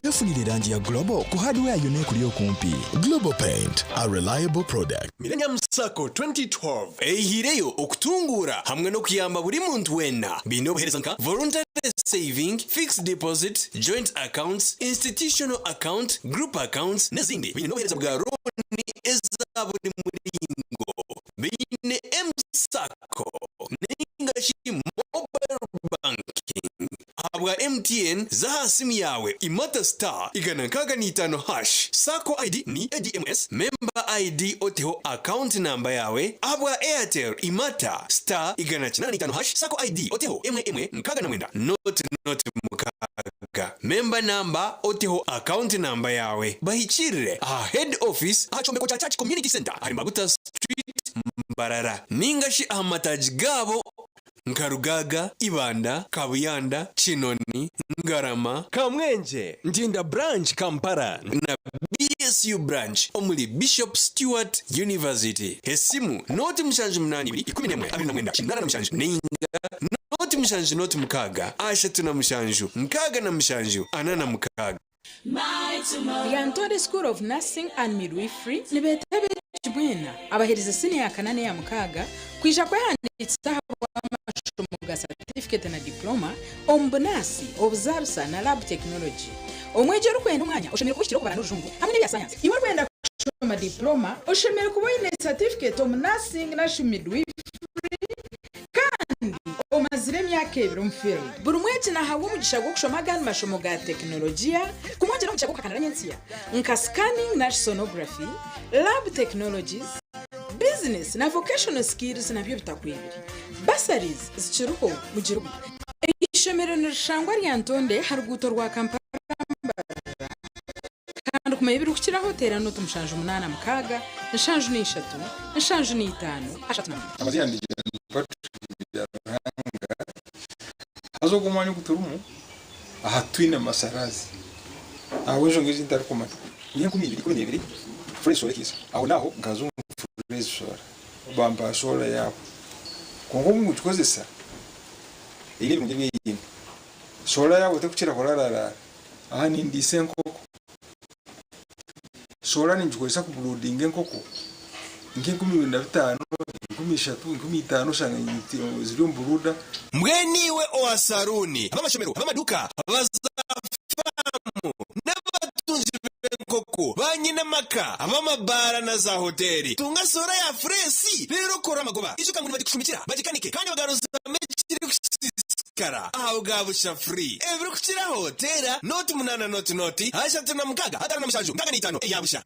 Weefunire langi ya Global ku hardware yonna ekuli okumpi. Global Paint, a reliable product. Millennium Sacco 2012 eihireyo okutunguura hamwe n'okuyamba buri muntu weena. Baine obuheereza nka Voluntary Saving, Fixed Deposit, Joint Accounts, Institutional Account, Group Accounts n'ezindi. Baine n'obuheereza bwa looni eza buri muringo. Baine M-Sacco ninga shi Mobile Banking ahabwa MTN za aha simu yaawe imata star 165 hash. Sacco ID ni ADMS, Member ID oteho account number yaawe. Ahabwa Airtel imata star 185 hash, Sacco ID oteho 1 1 69 0 0 6, Member number oteho account number yaawe. Bahikiirire aha Head Office aha kyombeko kya Church Community Centre ahari Mbaguta Street, Mbarara ninga shi aha mataagi gaabo nka Rugaaga, Ibanda, Kabuyanda, Kinoni, Ngarama, Kamwengye, Ntinda Branch Kampala na BSU Branch omuri Bishop Stuart University. Esimu, 0 7 8 2 11 29 87 ninga 0 7 0 6 37 67 46. Lyantonde School of Nursing and Midwifery nibeeta abeegi bwena abaheerize siniya ya kana n'eya mukaaga kwija kwehandiikisa ahabw'amashomo ga satifiketi na diploma omu bunaasi, obuzaarisa na lab technology. Omwegi orikwenda omwanya oshemereire kuba ohikire okubara n'orujungu hamwe n'ebya sayansi. Iwe orikwenda kushoma diploma oshemereire kuba oine satifiketi omu nursing narishi midwifery kandi omazire emyaka ebiri omu field. Buri mwegi nahabwa omugisha gw'okushoma agandi mashomo ga tekinologiya kumwongyera omugisha gw'okuhakanira nyentsya nka scanning narishi sonography, lab technologies, business na vocational skills nabyo bitakwibire. Bursaries zikiriho mugire obwire. Eishomero nirishangwa Lyantonde aha ruguuto rwa Kampala Mbarara kandi kumanya ebirikukiraho teera 0 7 8 6 73 39. Amazina ndi John Patrick Byaruhanga. Haza ogu omwanya ogu turimu aha twine amasarazi ahabw'enshonga ezi ntarikumanya. Ni 2012 Fresh Solar ekiiza aho naaho nkaza omu Fresh Solar bampa solar yaabo kwonka obu nkugikozesa eine ebirungi ebi eine. Sola yawe tekukira kurararara aha nindiisa enkoko. Sola ningikozesa kubuloodinga enkoko nka 2005, 3000, 5000 oshanga ziri omu buruuda. Mbwenu iwe owa saruuni, ab'amashomero, ab'amaduuka, aba zaafaamu n'abatunzi b'enkoko, baanyinamaka, ab'amabaara na zaahoteeri, tunga soora ya fureesi reero okore amagoba. Ijuka ngu nibagikushumikira, bagikanike kandi bagaruzamu ekirikusiisikara aha bwa busha free. Ebirikukiraho teera 08 0 0 36 57 65 eya busha.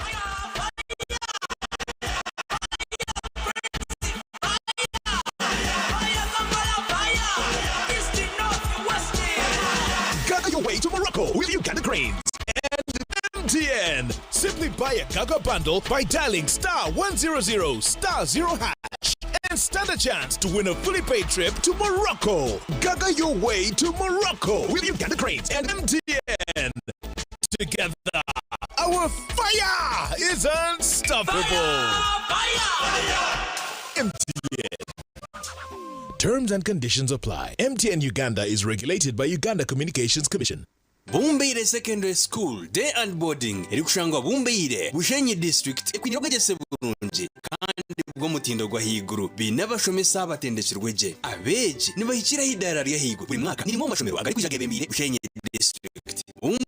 Gaga your way to Morocco with Uganda Cranes and MTN. Simply buy a Gaga bundle by dialing star 100 star 0 hash and stand a chance to win a fully paid trip to Morocco. Gaga your way to Morocco with Uganda Cranes and MTN. Together, our fire is unstoppable. MTN. Terms and conditions apply. MTN Uganda is regulated by Uganda Communications Commission. Bumbeire Secondary School Day and Boarding erikushangwa Bumbeire, Bushenyi District ekwine obwegyese burungi kandi bw'omutindo gw'ahaiguru. Baine abashomesa abatendekirwe gye. Abeegi nibahikira aha idaara ry'ahaiguru buri mwaka. Ni rimwe omu mashomero agarikwija gebembeire Bushenyi District. Bumbeire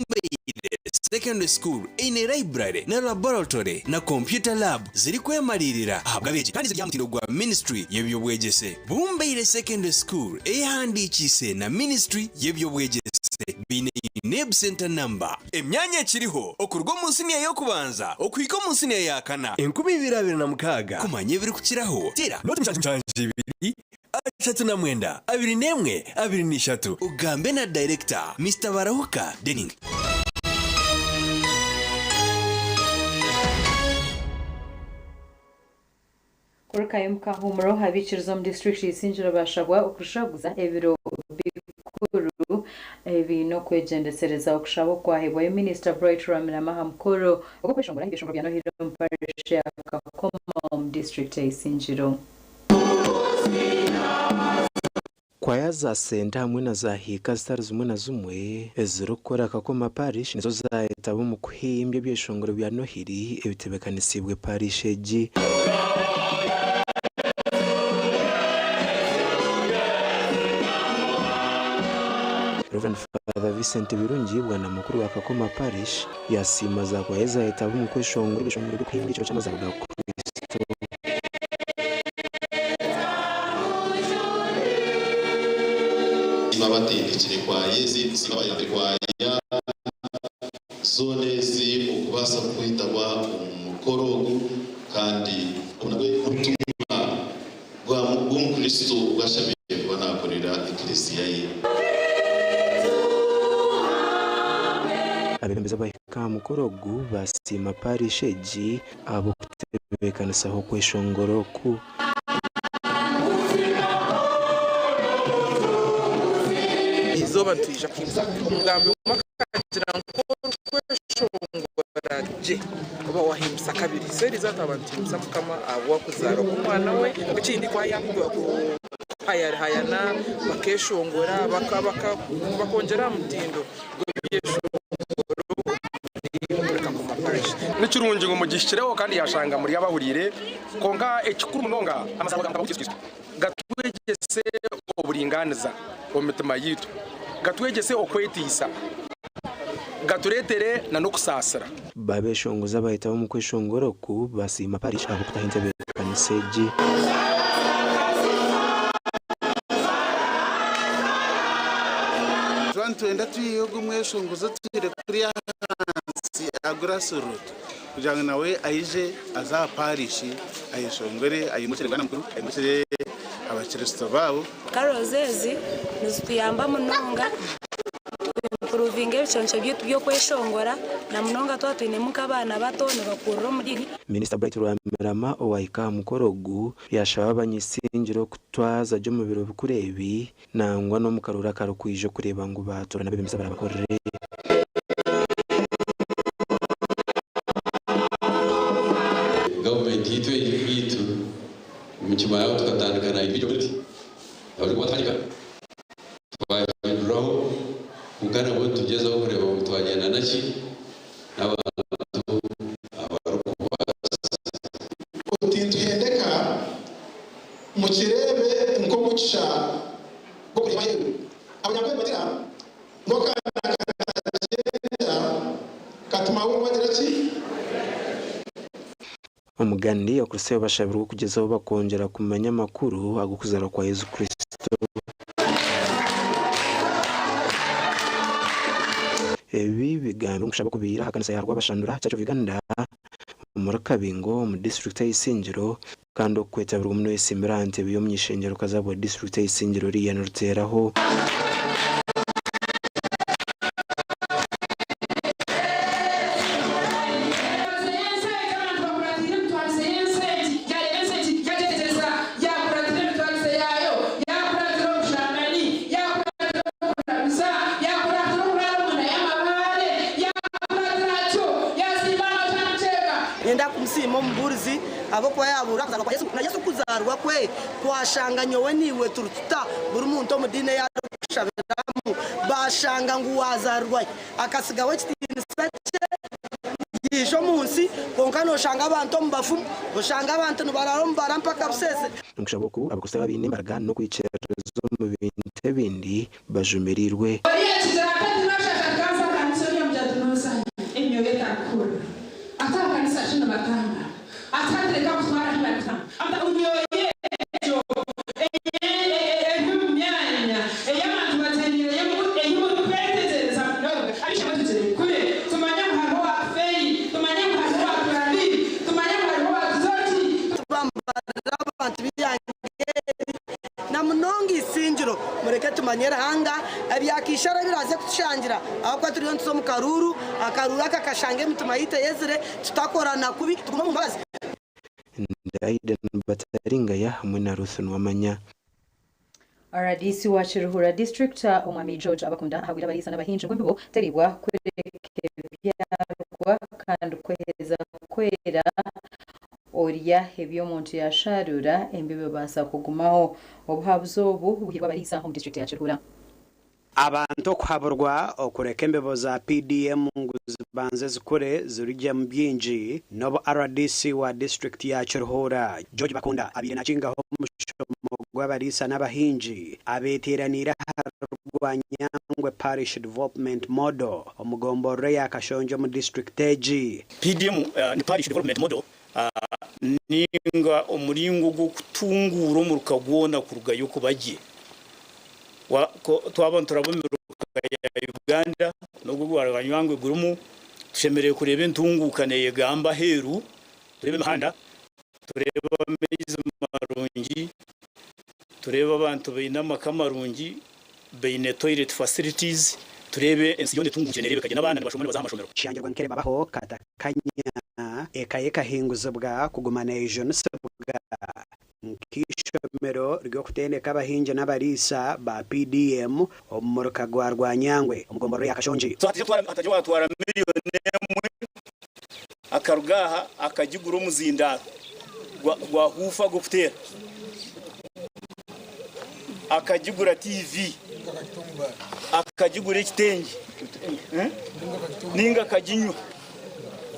Secondary School eine library na laboratory na computer lab zirikwemariirira ahabw'abeegi kandi ziri aha mutindo gwa Ministry y'eby'obwegyese. Bumbeire Secondary School eyehandiikiise na Ministry y'eby'obwegyese baine UNEB Centre Number. Emyanya ekiriho okuruga omu siniya y'okubanza okuhika omu siniya ya kana. 2026. Kumanya ebirikukiraho, teera 0 7 2 39 21 23 ogambe na dayirekita Mister Barahuka Denning. Kurukayo omu kahuumuro, abaikiriza omu disiturikiti ya Isingiro baashabwa okujaguza ebiro bikuru ebi n'okwegyendesereza. Okushaba oku kwahebwayo Minisita Bright Rwamirama aha mukoro ogw'okweshongora ebyeshongoro bya Nohiri omu parish ya Kakoma omu disiturikiti ya Isingiro. Kwaya za Senta hamwe na za Hiika zitari zimwe na zimwe ezirikukora Kakoma Parish nizo zaayetaba omu kuhimbya ebyeshongoro bya Nohiri ebitebeekanisiibwe Parish egi. Rev. Father Vincent Birungi, Bwanamukuru wa Kakoma Parish yasiima za kwaya ezaayetaba omu kweshongora ebyeshongoro by'okuhimbya ekiro ky'amazaarwa ga Kristo. Nsiima abatendekire kwaya ezi, nsiima abayambire kwaya zoona ezi okubaasa kwetaba omu mukoro ogu kandi obu nabwe n'obutumwa bw'Omukristo obu ashemereire kuba naakorera Eklezia ye. Abeebembezi abahika aha mukoro ogu baasiima parish egi ahabw'okutebeekanisaho okweshongora oku. Eizooba nitwija kuhimbisa Omugambi omwe akagira ngu ku orikweshongora gye oba wahimbisa kabiri. So erizooba twaba nituhimbisa Mukama ahabw'okuzaarwa kw'omwana we. Ekindi kwaya kuhayahayana bakeshongora bakongyera aha mutindo gw'ebyeshongoro omuri Kakoma Parish. Ni kirungi ngu mugihikireho kandi yashanga muri abahuriire, kwonka ekikuru munonga amazaarwa ga Mukama waitu Yesu Kristo gatwegyese oburingaaniza omu mitima yaitu, gatwegyese okweteisa, gatureetere na n'okusaasira. Baabeshongozi abaayetaba omu kweshongora oku baasiima Parish ahabw'okutaho entebeekanisa egi. Twaba nitwenda twihe ogu omweshongozi otwire kuriya ahansi aha grass root kugira ngu nawe aije aze aha parish ayeshongore aimukire bwana mukuru aimukire abakristo baabo. Carols ezi nizituyamba munonga ku improvinga ebiconco byaitu by'okweshongora na munonga twaba twinemu nk'abaana bato nibakurira omu diini. Minisita Bright Rwamirama owahika aha mukoro ogu yashaba abany'Isingiro kutwaza gye omu biro bikuru ebi nangwa n'omu karuuru akarikwija okureeba ngu baatoorana abeebembezi abarabakorere. Gavumenti yaitu egi beitu mukimaraho tukatandika na individual abarikuba batandika twahinduraho. ki n'abantu abarikubaasa. Otintuhendeka, mukireebe nk'omugisha gw'okureeba aheeru. Abanyankore nibagira ngu akaana katagyenda katuma we wagira ki? Omugani, Abakristaayo bashabirwe okugyezaho bakongyera kumanya amakuru ag'okuzaarwa kwa Yesu Kristo. Ebi bigambirwe omu kushaba okubaire aha kanisa ya Rwabashandura Church of Uganda omuri Kabingo omu disiturikiti ya Isingiro kandi okukwetabirwa omu n'oyesimbire aha ntebe y'omuny'ishengyero-kazi ahabwa disiturikiti ya Isingiro Lilian Ruteraho. Niinyenda kumusiima omubuurizi ahabw'okuba yaabuurira okuzaarwa kwa Yesu, na Yesu okuzaarwa kwe kwashanga nyowe naiwe turi tuta, buri muntu omu diini ei arikushabiramu, baashanga ngu waazaarwa akatsigaho ekitiinisa kye yaija omu nsi, kwonka nooshanga abantu omu bafumu, oshanga abantu nibaraara omu bara mpaka buseesire. Omukushaba oku, Abakristaayo abaine embaraga n'okwikiririza omu bintu ebindi bajumirirwe. Tubambarire abantu b'eihanga eri, na munonga eisingiro. Mureke tumanye Ruhanga, ebya Kaisari ebiraaze kutushangira, ahabw'okuba turiyo nituza omu karuuru, akaruuru aka kashanga emitima yaitu eyezire, tutakorana kubi, tugume omu mbabazi. Ndi Aidan Bataringaya hamwe na Ruth Nuwamanya. Rdc wa Kiruhura District, Omwami George Abakunda ahabwire abariisa n'abahingi ngu embibo teribwa kureka ebyarwa kandi kweheza kwera orya ebi omuntu yasharuura embibo ebaasa kugumaho. Obuhabuzi obu buhairwe abariisa omu disiturikiti ya Kiruhura. Abantu okuhaburwa okureka embibo za PDM ngu zibanze zikure zirugyemu bingi n'obu rdc wa disiturikiti ya Kiruhura, George Bakunda abaire nakingaho omushomo gw'abariisa n'abahingi abeteeraniire aha Rwanyangwe Parish Development Model omu gomborora eya Kashongye omu disiturikiti egi. PDM ni Parish Development Model ninga omuringo gw'okutunguura omuruka gwona kurugayo kuba gye. Twaba nituraba omu miruka ya Uganda n'ogu ogwa Rwanywangwe gurimu, tushemereire kureeba entunguuka neeyegamba aheeru, tureebe emihanda, tureebe amaizi marungi, tureebe abantu baine amaka marungi, baine toilet facilities, tureebe ensi yoona etunguukire neereebeka gye n'abaana nibashoma nibaza aha mashomero. Kishangirwa nk'eribabaho katakanya, eka ye ekahinguzibwa kuguma neejunisibwa nk'eishomero ry'okutendeka abahingi n'abariisa ba PDM omu muruka gwa Rwanyangwe omu gomborora ya Kashongi. So hatagira owatwara miriyoni emwe akaruga aha akagigura omuzindaaro gwa huufa gw'okuteera, akagigura TV, akagigura ekitengye ninga akaginywa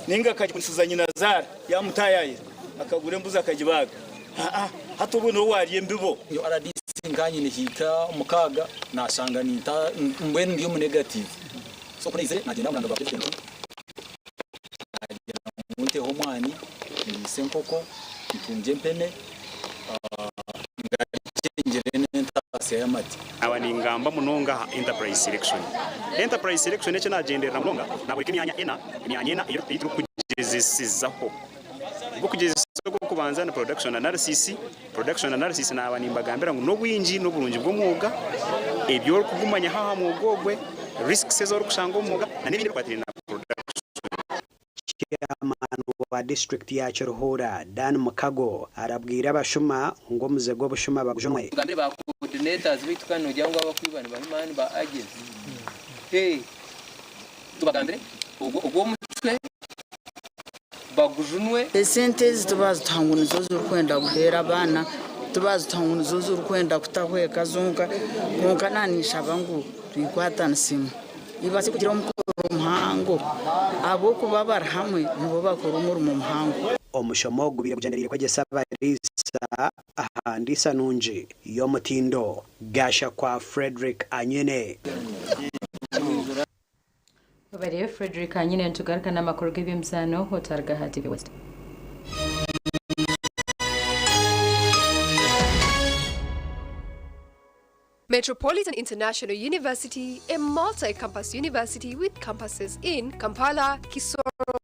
ninga akagisiza nyinazaara yamutaayaayira akagura embuzi akagibaaga. Aa hati obwo niwe waarya embibo. Nyowe rdc nkaba nyine hiika mukaaga nashanga ninta mbwenu ndi omu negative so ku naizire nagyenda aha muranga gwa president nagira ngu nteho omwani ndiise enkoko ntungye empene ngarukye ngire n'entaasya y'amate. Naaba ningamba munonga aha enterprise selection. Enterprise selection eki naagyenderera munonga, naaboreka emyanya ena, emyanya ena ei turikugyezesezaho. Ogw'okugyezesa ogw'okubanza ni production analysis. Production analysis naaba nimbagambira ngu n'obwingi n'oburungi bw'omwoga, ebi orikugumanyaho aha mwoga ogwe, risks ezi orikushanga omu mwoga na n'ebindi ebikwatiraine na production. Chairman wa disiturikiti ya Kiruhura, Dan Mukago arabwire abashuma ngu omuze gw'obushuma bagujunwe. Tugambire ba coordinators baitu kandi nogira ngu abakwiba nibahimani ba agents hey tubagambire ogwo ogw'omucwe bagujunwe. Esente ezi tibazituha ngu nizo zirikwenda kuheera abaana, tibazituha ngu nizo zirikwenda kutaho eka zonka, kwonka naninshaba ngu twikwatanise ibaase kugira omukoro muhango. muhango ahabw'okuba bari hamwe nibo bakora omurimo muhango. Omushomo gubaire gugyendereire kwegyesa abariisa aha ndiisa nungi y'omutindo. Gashakwa Fredrick Anyine. Webare Fredrick Anyine nitugaruka n'amakuru g'eby'emizaano otaruga aha TV West. Metropolitan International University, a multi campus university with campuses in Kampala, Kisoro,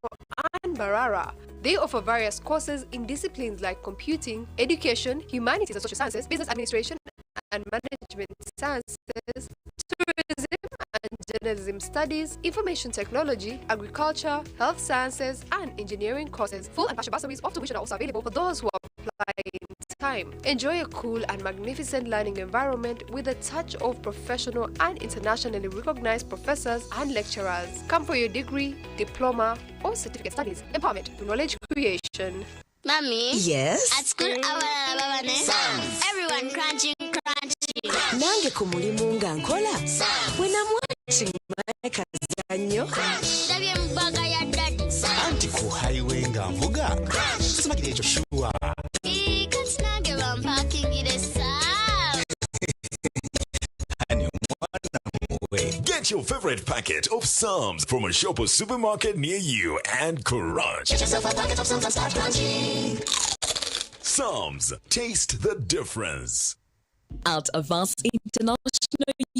and Mbarara. They offer various courses in disciplines like computing, education, humanities and social sciences, business administration and management sciences, tourism and journalism studies, information technology, agriculture, health sciences, and engineering courses. Full and partial bursaries of tuition are also available for those who apply in time. Enjoy a cool and magnificent learning environment with a touch of professional and internationally recognized professors and lecturers. Come for your degree, diploma, or certificate studies. Empowerment through knowledge creation. Mommy? Yes? At school, abalala babane. Everyone crunching, crunchy. Nange ku mulimu nga nkola bwe namwaki kazannyo Ndabye mu bbaga ya daddy. Anti ku highway nga nvuga simagira ekyo sure. Ii, Kati nange bampakingire Sam. Get your favorite packet of Psalms from a shop or supermarket near you and crunch. Get yourself a packet of Psalms and start crunching. Psalms, taste the difference. At Avance International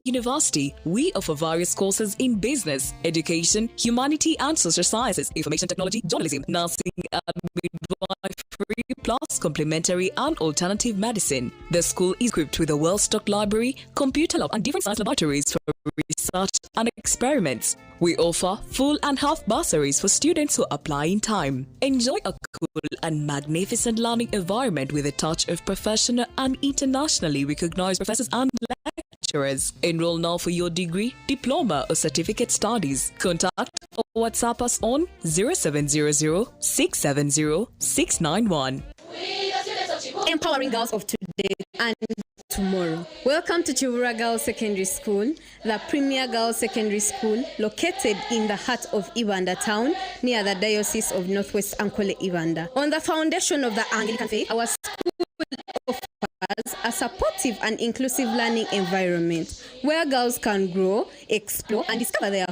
University, we offer various courses in business, education, humanity and social sciences, information technology, journalism, nursing and midwifery, plus complementary and alternative medicine. The school is equipped with a well-stocked library, computer lab and different science laboratories for research and experiments. We offer full and half bursaries for students who apply in time. Enjoy a cool and magnificent learning environment with a touch of professional and internationally recognized professors and lecturers. Enroll now for your degree, diploma, or certificate studies. Contact or WhatsApp us on 0700 670 691. Empowering girls of today and tomorrow. Welcome to Kiwuulwa Girls Secondary School, the premier girls secondary school located in the heart of Ibanda town near the Diocese of Northwest Ankole Ibanda. On the foundation of the Anglican faith, our school offers a supportive and inclusive learning environment where girls can grow, explore, and discover their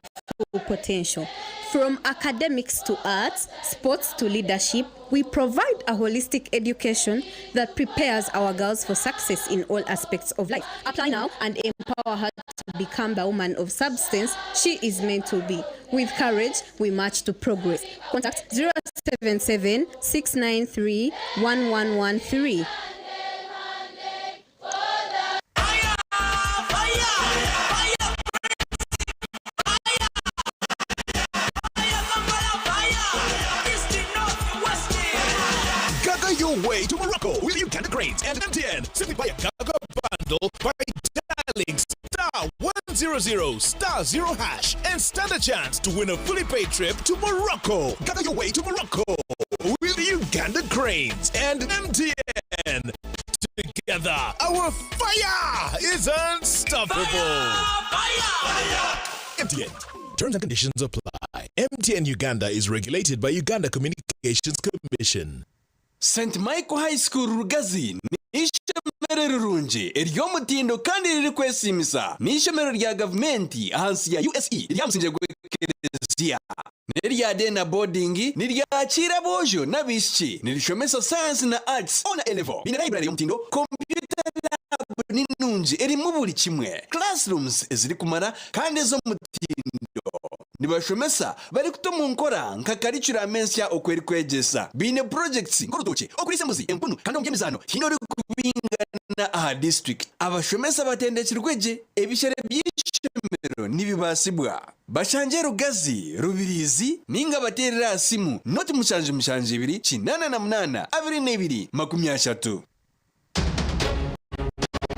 full potential. From academics to arts, sports to leadership, we provide a holistic education that prepares our girls for success in all aspects of life. Apply now and empower her to become the woman of substance she is meant to be. With courage, we march to progress. Contact 077 693 1113. Gaga your way to Morocco with Uganda Cranes and MTN. Simply buy a Gaga bundle by dialing star 100 star 0 hash and stand a chance to win a fully paid trip to Morocco. Gaga your way to Morocco with Uganda Cranes and MTN. Together, our fire is unstoppable. MTN. Terms and conditions apply. MTN Uganda is regulated by Uganda Communications Commission. St Michael High School Rugazi ni ishomero rirungi ery'omutindo kandi ririkwesimisa ni ishomero rya gavumenti ahansi ya USE ryamusinje gw'ekereziya n'erya day na boarding niryakira bojo n'abaishiki nirishomesa science na arts ona A level bine library y'omutindo computer lab ni nungi erimu buri kimwe classrooms ezirikumara kandi ez'omutindo nibashomesa barikuta omu nkora nka curriculum ensya oku erikwegyesa biine projects nk'orutookye okuriisa embuzi empunu kandi omu by'emizaano tihaine orikubingana aha district abashomesa batendekirwe gye ebishere by'eishomero nibibaasibwa bashangye Rugazi Rubirizi ninga bateerere aha simu noti 772 88 22 30.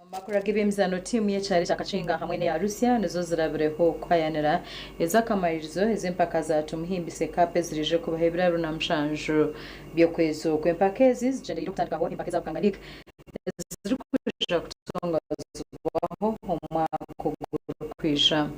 Omu makuru Amakuru ag'eby'emizaano Tiimu y'ekyaro ekya Kakinga hamwe n'eya Rusya nizo zirabireho kuhayanira ez'akamaririzo ez'empaka za Tumuhimbise Cup eziraije kubaho ebiro 27 by'okwezi oku. Empaka ezi zigyendereire okutandikaho empaka eza Bukanga League ezirikwija kutongozibwaho omwaka ogurikwija.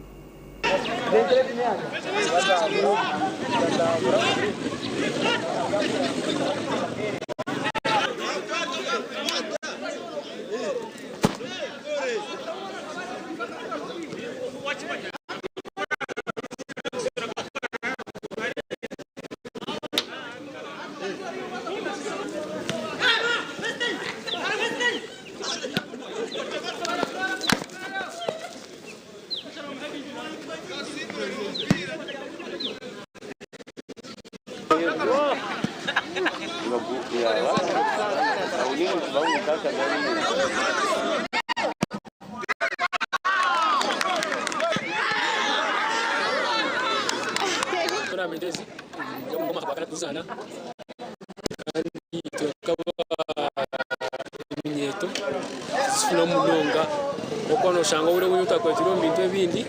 Tournament ezi omwaka gwa kana tukuzaana kandi tukaba eminyeeto tuzifunamu munonga ahabw'okuba noshanga obwire obwingi otakwetire omu bintu ebindi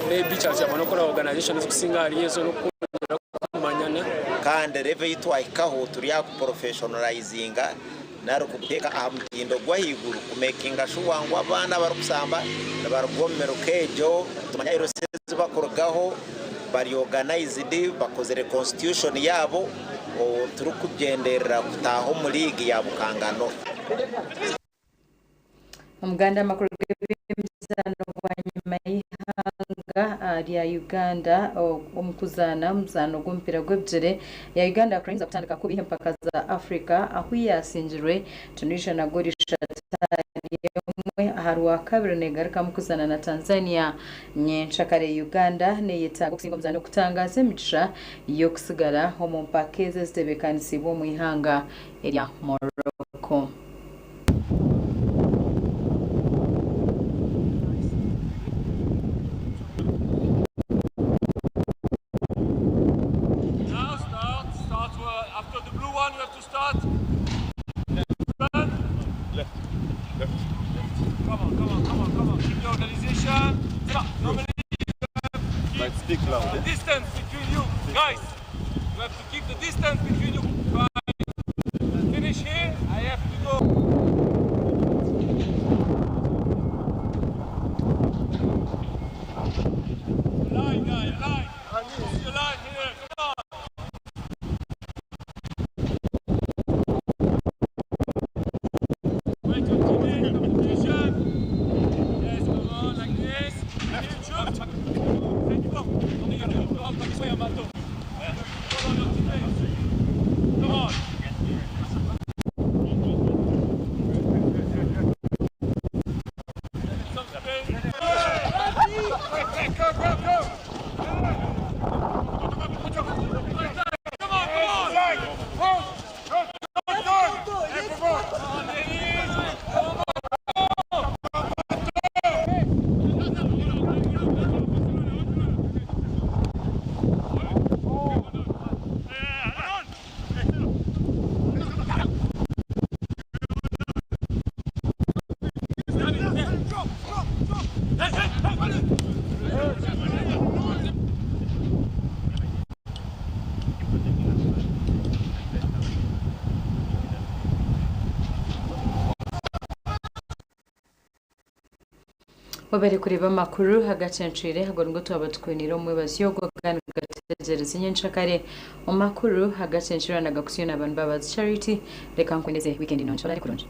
maybe kyaba n'okukora organisation ezikusinga ahari ezo n'okwongyera kumanyana. Kandi level ei twahikaho turi aha kuporofeshonarayizinga nari kuteeka aha mutindo gw'ahaiguru kumekinga shuwa ngu abaana abarikushamba nibaruga omu miruka egyo tumanya LC ezi bakurugaho bari organized bakozire constitution yaabo turikugyenderera kutaaha omu league ya Bukanga North. Omuganda amakuru g'eby'emizaano bwanyima y'eihanga rya Uganda omu kuzaana omuzaano gw'omupiira gw'ebigyere ya Uganda Cranes kutandika kubi empaka za Africa ahu yasingirwe Tunisia na goolo ishatu ahari emwe aha rwakabiri negarukamu kuzaana na Tanzania nyenkyakare. Uganda neyetaaga okusinga omuzaano kutangaza emigisha y'okusigara omu mpaka ezi ezitebeekanisiibwe omu ihanga erya Morocco. Now start, start after the blue one you have to start. Run. Left, left, left. Come on, come on, come on, come on. Keep the organization. Normally you have to But speak loud. the distance between you. Guys, you have to keep the distance between you. If I finish here, I have to go. Line, guy, line. See your line here. Come on. Wait your teammate, competition. Yes, come on, like this. Left, shoot. Thank you. Follow your teammates. Come on. Some space. Go, go, go. Come on, come on. Webare kureeba amakuru agacencwire ago nigo twaba tukwiniire omwebazyo ogwo kandi gategyereza nyenkyakare omu makuru agacencwire nagakutsyo na abantu babazi Charity reka nkwendeze weekend nungi orare kurungi.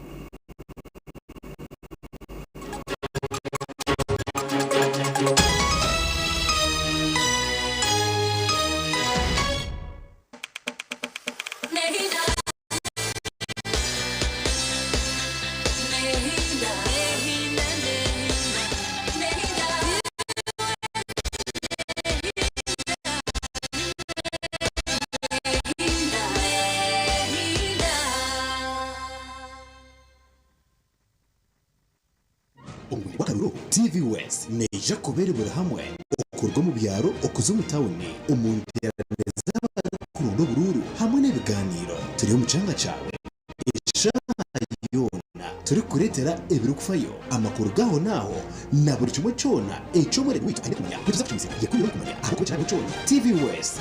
Omwiri gw'akaruru TV West neija kubeera buri hamwe okuruga omu byaro okuza omu tawuni omu nteerane z'abarikuronda oburuuru hamwe n'ebigaaniiro. Turi omu kyanga kyawe eshaaha yoona. Turikukureetera ebirikufayo, amakuru g'ahonaaho na buri kimwe kyona eki omuremi waitu aine kumanya. Nituza kukimisya yekubire orikumanya ahabw'okuba ekiraabeho kyona, TV West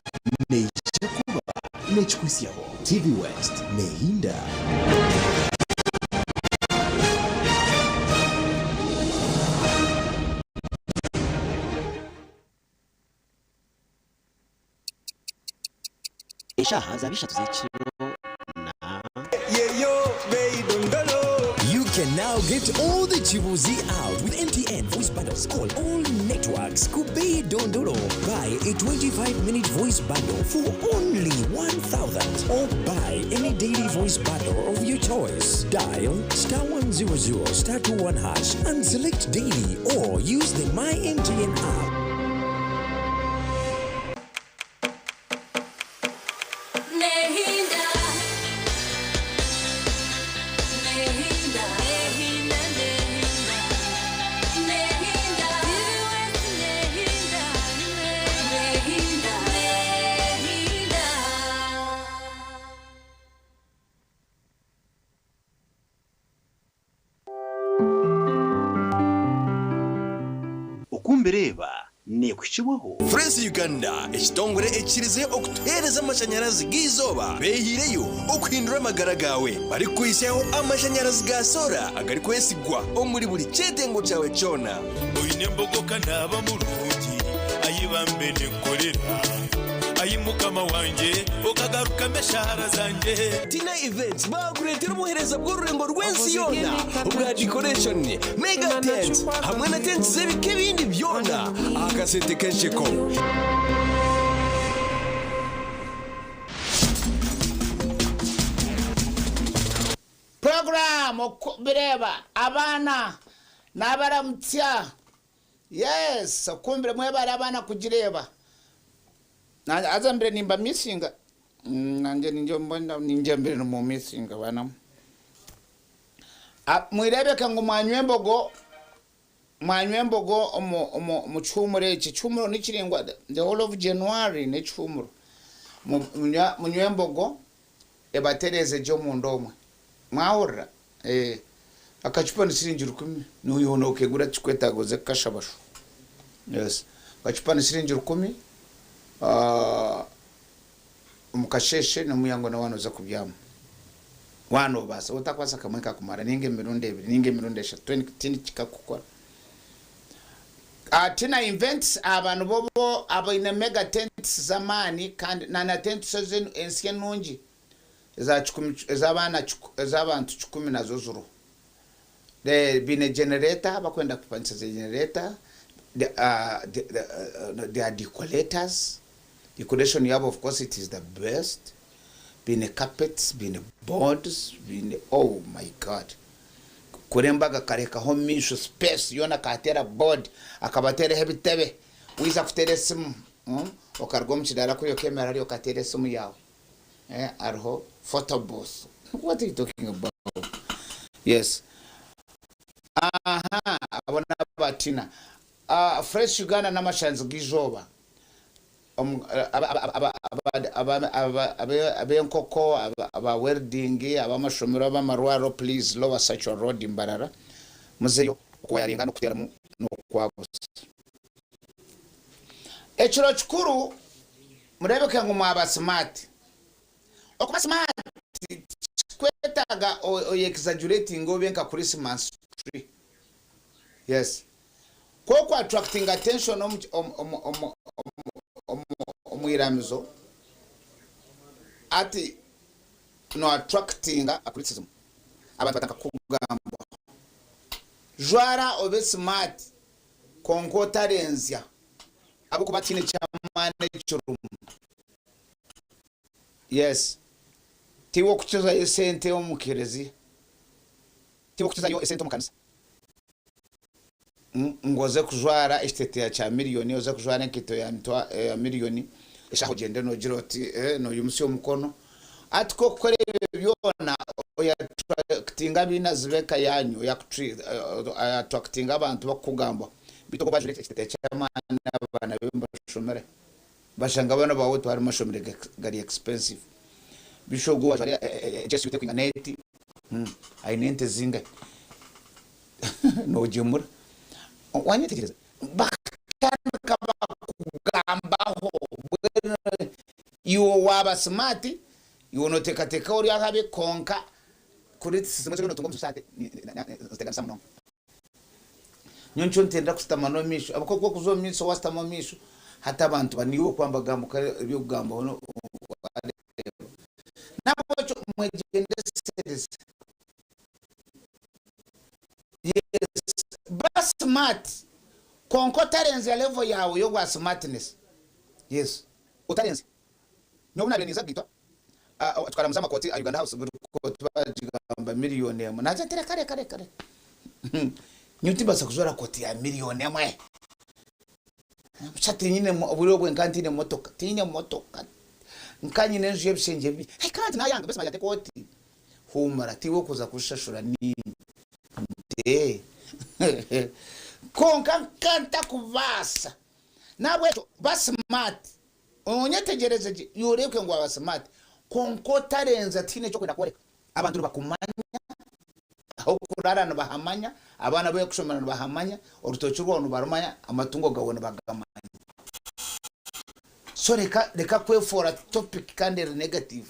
neija kuba neekikuhitsyaho. TV West neehinda. Eshaaha zaaba ishatu z'ekiro na. You can now get all the Chibuzi out with MTN voice bundles. Call all networks. Kubei Dondolo. Buy a 25 minute voice bundle for only 1,000 or buy any daily voice bundle of your choice. Dial star 100 star 21 hash and select daily or use the My MTN app. Nehinda. Nehinda. Nehinda, nehinda. Nehinda. Nehinda. Nehinda. Nehinda. Oku mbireeba neekuhikibwaho. Fresh Uganda, ekitongore ekikirize okutuheereza amashanyarazi g'eizooba beehiireyo okuhindura amagara gaawe barikukuhitsyaho amashanyarazi ga soora agarikwesigwa omuri buri kyetengo kyawe kyona. Oine embogo ka naaba murungi, ai bambe ninkukorera, Ai Mukama wangye, okagarukamu eshaara zangye. Tina Events baakureetera obuheereza bw'orurengo rw'ensi yoona obwa decoration, mega tents hamwe na tents z'ebika ebindi byona aha kasente k'ensheko. Program Okubireeba Abaana Naabaramutsya Yes okumbire mwebare abaana kugireeba haza mbire nimba missinga nangye ningye mbona ningye mbire nimu missinga baana mwe. Mwirebeke ngu mwanywa embogo mwanywa embogo omu omu omu kihuumuro eki ekihuumuro nikiringwa the whole of January n'ekihuumuro munywe embogo ebatereeze gye omunda omwe mwahurira eh. Akacupa ni siringi rukumi noiha nokegura tikikwetaaga oze kukashaba sho yes akacupa ni siringi rukumi omu kasheeshe nomuyango nawe waaba noza kubyama waaba nobaasa waaba otakubaasa kamwe kakumara ninga emirundi ebiri ninga emirundi eshatu tihaine ekikakukora. Tina Events aba nibo bo abaine mega tents z'amaani kandi na na tents ensya enungi. Eza kikumi ez'abaana ez'abantu kikumi nazo ziriho. The baine generator abakwenda kupangisa za generator the the they are decorators decoration yaabo of course it is the best baine carpets baine boards baine oh my God kukora embaga akarekaho omu maisho space yoona akahateera board akabateeraho ebitebe waija kuteera esimu okaruga omu kidaara kuriya okemerera hariya okateera esimu yaawe. Eh hariho photo booth what are you talking about yes aha abo naba Tina ah fresh Uganda n'amashanzi g'eizooba ab'enkoko aba welding ab'amashomero ab'amarwariro please lower Sachwa road Mbarara muzeyo okuwayaringa n'okuteramu n'okwabusa ekiro kikuru Mureebeke ngu mwaba simaati. Okuba simaati tikikwetaaga oyekizajuretinge obe nka Christmas tree. Yes. Ku oku attractinga attention omu omu omu omu iramizo, hati no attractinga criticism. Abantu batandika kukugambaho. Jwara obe simaati kwonka otarenzya. Ahabw'okuba tihaine ky'amaani ekirimu. Yes. Tiiwe okukizayo esente omu kereziya. Tiiwe okukizayo esente omu kanisa. Ngu oze kujwara ekiteteeya kya miriyoni, oze kujwara enkaito ya miriyoni, eshaaha ogyende noogira oti nooyimutsya omukono. Hati ku okukora ebyo byona, oyaaturakitinga abainazi b'eka yaanyu, oyaaturakitinga abantu barikukugambaho. Beitu obu bajwaire ekiteteeya ky'amaani abaana be nibashomera, bashanga abaana baawe otwara omu mashomero gari expensive. Beitu ogwo owajwaire ekyesweta erikwingana eti, aine ente zingahi? Noogyemura. Wanyetegyereza? Bakatandika bakugambaho. Mbwenu iwe waaba simaati, iwe nooteekateeka ori ahabi kwonka criticism ezi orikutunga omu society niziteganisa munonga. Nyowe nikyo ntenda kushutama n'omu maisho ahabw'okuba ku orikuza omu maisho waashutama omu maisho hati abantu ba niiwe orikuba nibagambaho eby'okugambaho wareeba. N'ahabw'ekyo mwegyendesereze. Yes, ba smart kwonka otarenzya level yaawe y'obwa smartness. Yes, otarenzya. Nyowe obu naabaire ninza kugaitwa, tukaramuza amakooti aha Uganda House, buri kooti baagigamba miriyoni emwe. Naagira nti reka reka reka reka. Nyowe timbaasa kujwara kooti ya miriyoni emwe. Busha tinyine, obwire obwe nkaba ntiine motoka, tinyine motoka. Nkaba nyine enju y'ebishengye bibiri. I can't, naayanga, mbwenu naagira nti ekooti Huumura, tiiwe okuza kushashura niinye. Nti, Kwonka nka ntakubaasa. N'ahabw'ekyo ba smart. Onyetegyereze gye, iwe oreebeke ngu waaba smart, kwonka otarenza tihaine eki orikwenda kworeka. Abantu nibakumanya, ah'okuraara nibahamanya, abaana abu orikushomera nibahamanya, orutookye rwawe nibarumanya, amatungo gaawe nibagamanya. So reka reka kwefoora topic kandi eri negative.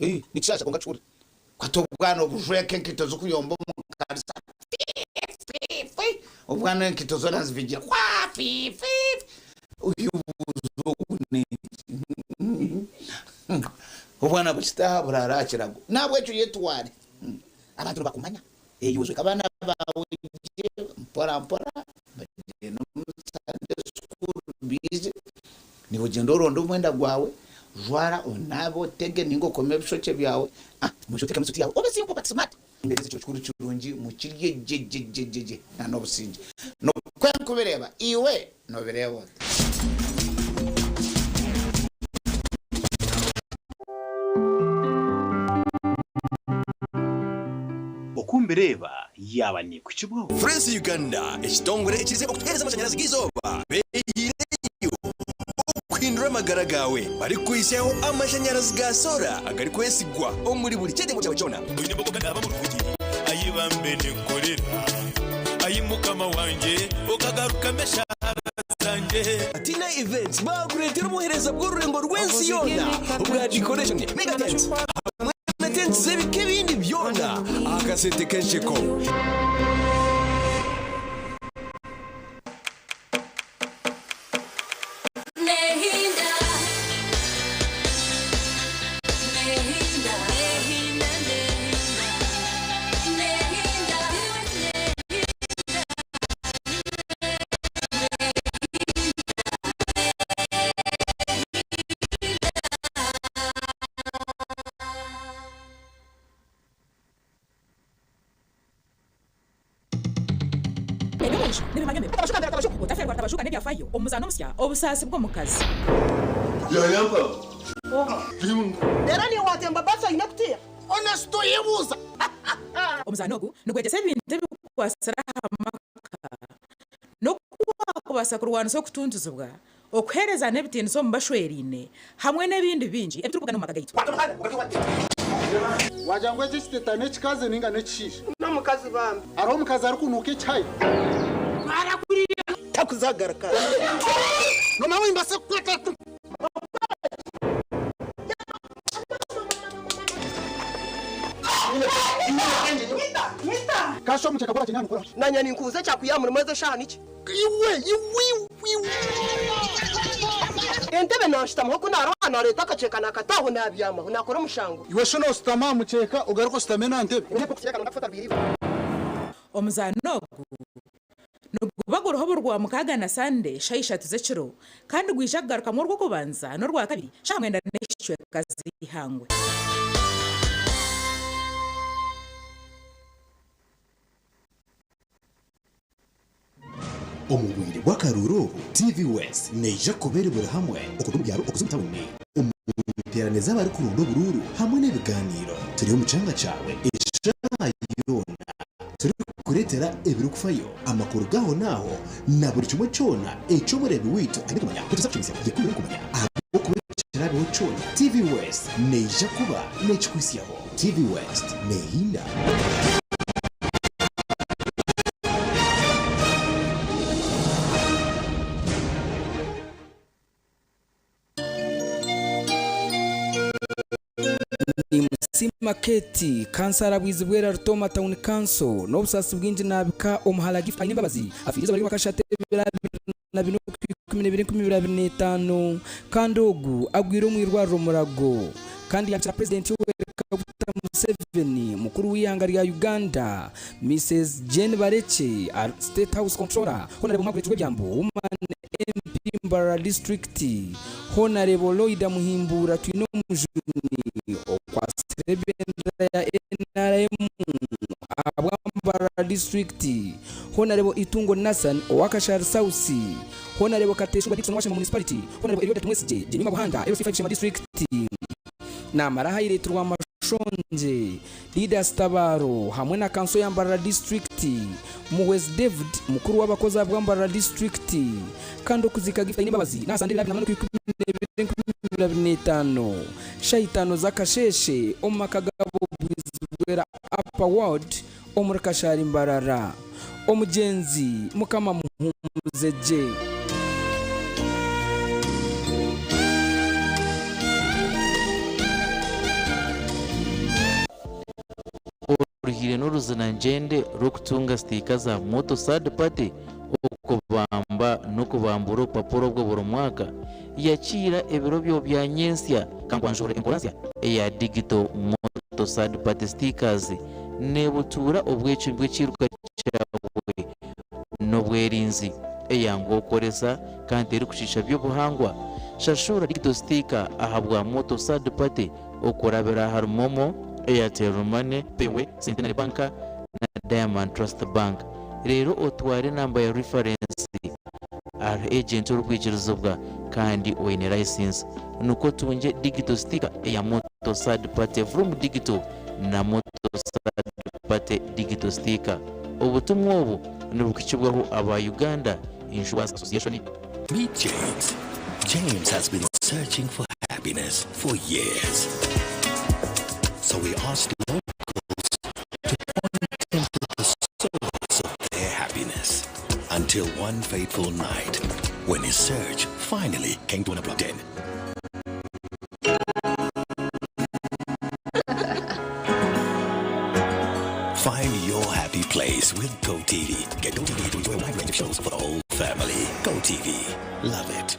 Ii, Nikishasha kwonka kihurire. Kwata obwana obujweke enkaito zikuyomba omu kanisa fi fi fi obwana enkaito zoona nzivigira kwa fi fi fi oyebuuza ogu nenki obwana bukitaaha buraara aha kirago nahabwekyo yetware abantu nibakumanya iwe ojweke abaana baawe gye mpora mpora bagyende omu Sunday school baije niiwe ogyende oronde omwenda gwawe Jwara, onaabe, otege ninga okome ebishokye byawe, mwije otekemu esuti yawe, obe simple but smart. Mbereza ekiro kikuru kirungi, mukirye gye gye gye gye gye na n'obusingye. Nikwo nkubireeba, iwe nobireeba ota? Oku mbireeba yaaba neekuhikibwaho. Friends Uganda, ekitongore ekirize okutuheereza amashanyarazi g'eizooba beeyihireyo okuhindura amagara gaawe barikukuhitsyaho amashanyarazi ga soora agarikwesigwa omuri buri kyetengo kyawe kyona. Oine embogo kandi aba murungi, Ayi bambe ninkorera, Ayi Mukama wangye, okagarukamu eshaara zangye. Tina Events baakureetera obuheereza bw'orurengo rw'ensi yoona obwa decoration, mega tents hamwe na tents z'ebika ebindi byona aha kasente k'ensheko. Eby'omumaisho nibimanywa Otafeerwa Tabajuka n'ebyafaayo omu muzaano omusya Obusaasi bw'omukazi. Reero niiwe waatemba baasi oine kutiya? Honest oyebuuza. Omuzaano ogu nigwegyesa ebintu ebikwatsire aha maka n'oku waakubaasa kurwanisa okutuntuzibwa, okuheerezana ebitiinisa omu bashweraine hamwe n'ebindi bingi ebi turikubugana omu maka gaitu. Wagira ngu eki ekiteta n'ekikazi ninga n'ekishaija? N'omukazi bambi. Hariho omukazi arikunuuka ekihayi? Takuzagaruka. Nomanya nimbaasa kukwata. Kasha omukyeka gwaba kiine nukora. Nanye ninkubuza ekyakwiha aha murimo ezo eshaaha niki? Iwe iwe iwe. Entebe nanshutamaho ku naroha nareeta akakyeka nakata aho nabyamaho nakora omushango. Iwe shi noshutama aha mukyeka ogaruke oshutame n'aha ntebe? Omuzaano ogu Niguba guriho buri Rwamukaaga na Sande shaaha ishatu z'ekiro kandi gwija kugarukamu Orwokubanza n'Orwakabiri shaaha mwenda n'ekicweka z'eihangwe. Omu bwire bw'akaruuru obu, TV West neija kuba eri buri hamwe okuruga omu byaro okuza omu tawuni, omu nteerane z'abarikuronda oburuuru hamwe n'ebigaaniiro. Turi omu kyanga kyawe eshaaha yoona. Turikukureetera ebirikufayo, amakuru g'ahonaaho, na buri kimwe kyona eki omureebi waitu aine kumanya. Nituza kukimisya yekundire kumanya ahabw'okuba ekiraabeho kyona, TV West neija kuba neekikuhitsyaho. TV West neehinda. Nimusiima Kate, kansara Bwizibwera Rutooma Town Council n'obusaasi bwingi nabika omuhara Gift Ainembabazi afiire eizooba ry'orwakashatu ebiro 24 Okwikumi 2025 kandi ogu agwire omu irwariro Mulago kandi yabikira Purezidenti Yoweri Kaguta Museveni, mukuru w'eihanga rya Uganda Mrs Jane Barekye, State House Comptroller, Honarebo Margaret Rwebyambu, Woman MP Mbarara District, Honarebo Loida Muhimbuura Twinomujuni, okwatsire ebendera ya NRM ahabwa Mbarara District, Honarebo Itungo Nathan owa Kashari South, Honarebo Kateshungwa Dickson owa Sheema Municipality, Honarebo Elioda Tumwesigye, Jemima Buhanda, LC5 Sheema District. Namara ahayireetirwa Amashongye, Didas Tabaro hamwe na kanso ya Mbarara Disiturikiti, Muhwezi David, mukuru w'abakozi ahabwa Mbarara Disiturikiti kandi okuziika Gift Ainembabazi n'aha Sande ebiro 24 2025 shaaha itaano z'akasheeshe omu maka gabo Bwizibwera Upper Ward omuri Kashari Mbarara. Omugyenzi Mukama amuhuumuze gye. Oruhire n'oruzina ngyende rw'okutunga sitiika za Moto Third Party okubamba n'okubambura obupapura obwo buri mwaka yakiira ebiro byo bya nyentsya kankwanjurire enkora nsya eya Digital Moto Third Party Stickers nebutuura obwecumi bw'ekiiruka kyawe n'obwerinzi eyanguha okukoresa kandi terikukiisha by'obuhangwa. Shashura Digital Sticker ahabwa Moto Third Party okurabira ahari MoMo, Airtel Money, Payway, Centenary Bank na Diamond Trust Bank. Reero otware enamba ya reference ahari agent orikwikirizibwa kandi oine license nikwo otungye digital sticker eya Moto Third Party Vroom Digital na Moto Third Party Digital Sticker. Obutumwa obu nibuhikibwaho aba Uganda Insurance Association. Meet James. James has been searching for happiness for years. So we asked locals to point him to the source of their happiness. Until one fateful night, when his search finally came to an abrupt end. Find your happy place with GoTV. Get GoTV to enjoy a wide range of shows for the whole family. GoTV. Love it.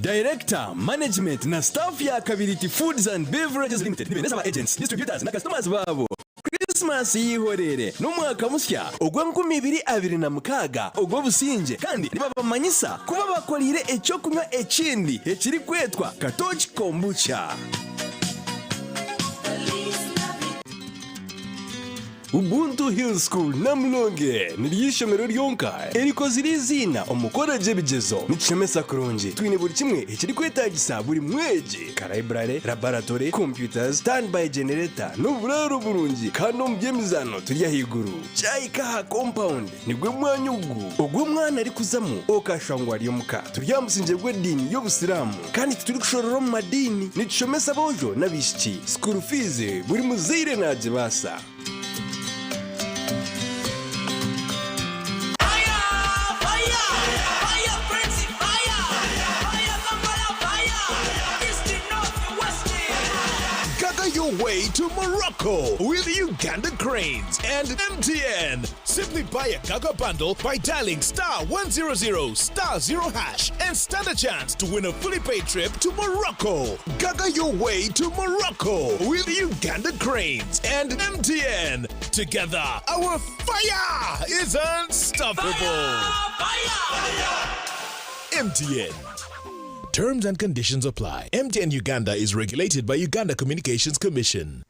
Director, Management na staff ya Kabiriti Foods and Beverages Limited nibendeza ba agents, distributors na customers baabo Christmas y'eihorere n'omwaka musya ogwa 2026 ogw'obusingye kandi nibabamanyisa ku babakoreire eky'okunywa ekindi ekirikwetwa Katoki Kombucha. Ubuntu Hill School Namulonge niryo ishomero ryonka erikozire eiziina omu kukora gye ebigyezo. Nitushomesa kurungi, twine buri kimwe ekirikwetaagisa buri mwegi nka library, laboratory, computers, standby generator n'oburaaro burungi kandi omu by'emizaano turi ahaiguru. Kyahika aha compound nigwo mwanya ogu ogu omwana arikuzamu okashusha ngu ari omuka. Turi aha musingye gw'ediini y'obusiraamu kandi titurikushorora omu madiini. Nitushomesa aboojo n'abaishiki. School fees buri muzaire naagibaasa. Gaga your way to Morocco with Uganda Cranes and MTN. Simply buy a Gaga bundle by dialing star 100 star 0 hash and stand a chance to win a fully paid trip to Morocco. Gaga your way to Morocco with Uganda Cranes and MTN. Together, our fire is unstoppable. MTN. Terms and conditions apply. MTN Uganda is regulated by Uganda Communications Commission.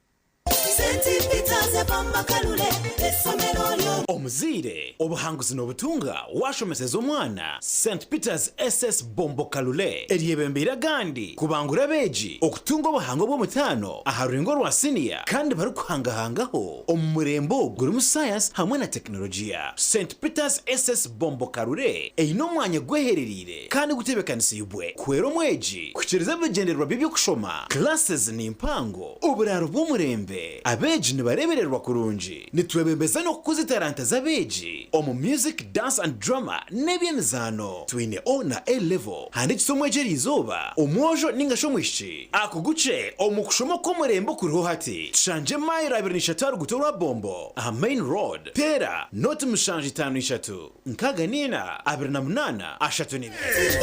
Omuzaire, obuhanguzi nobutunga washomeseza omwana St Peters SS Bombo Kalule eryebembeire agandi kubangura abeegi okutunga obuhango bw'omutaano aha rurengo rwa siniya kandi barikuhangahangaho omu murembe ogu gurimu sayansi hamwe na tekinologiya. St Peters SS Bombo Kalule eine omwanya gweherereire kandi gutebekanisiibwe kuhwera omwegi kuhikiiriza ebigyendererwa bye by'okushoma. Classes ni mpango, oburaaro bw'omurembe. Abeegi nibareebererwa kurungi. Nitwebembeza n'okukuza etaranta z'abeegi omu music, dance and drama n'eby'emizaano. Twine O na A level. Handiikisa omwegi eriizooba, omwojo ninga shi omwishiki, akugukye omu kushoma okw'omurembe okuriho hati. Tushangye mailo 23 aha ruguuto rwa Bombo aha Main Road. Teera nooti 753 64 28 32.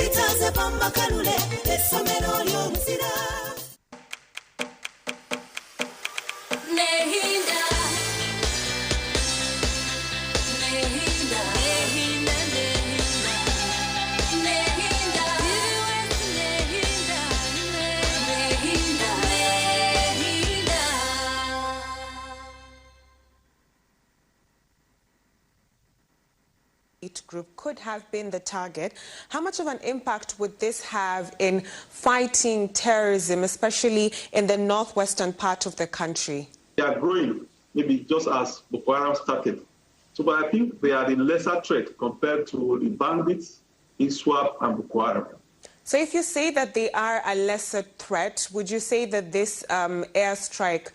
Itaze Bombo Kalule, essomero ly'omuzira. Nehinda. Nehinda. Nehinda, nehinda. Nehinda. Nehinda. Nehinda. Nehinda. Group could have been the target. How much of an impact would this have in fighting terrorism, especially in the northwestern part of the country? They are growing, maybe just as Boko Haram started. So, but I think they are the lesser threat compared to the bandits, ISWAP, and Boko Haram. So if you say that they are a lesser threat, would you say that this airstrike,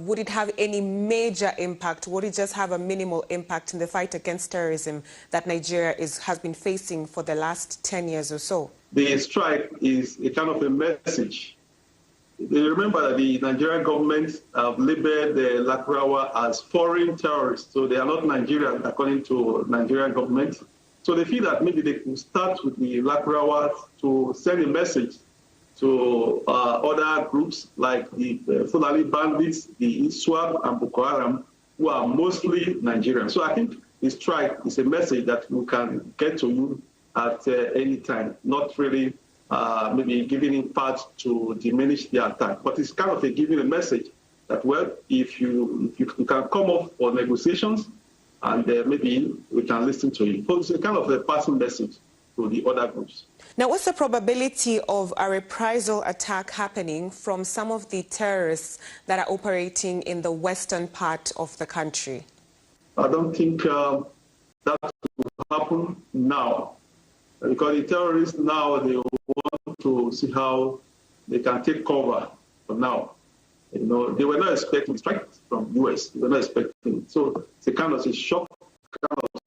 would it have any major impact? Would it just have a minimal impact in the fight against terrorism that Nigeria has been facing for the last 10 years or so? The strike is a kind of a message. They remember that the Nigerian government have labeled the Lakurawa as foreign terrorists, so they are not Nigerian according to Nigerian government. So they feel that maybe they could start with the Lakurawa to send a message to other groups like the Fulani bandits, the ISWAP and Boko Haram, who are mostly Nigerian. So I think the strike is a message that we can get to you at any time, not really maybe giving impact to diminish the attack, but it's kind of a giving a message that, well, if you can come up for negotiations, and maybe we can listen to you. So it's a kind of a passing message to the other groups. Now, what's the probability of a reprisal attack happening from some of the terrorists that are operating in the western part of the country? I don't think that will happen now, because the terrorists now, they want to see how they can take cover for now. They were not expecting strike from the US. They were not expecting it. So it's a kind of a shock, kind of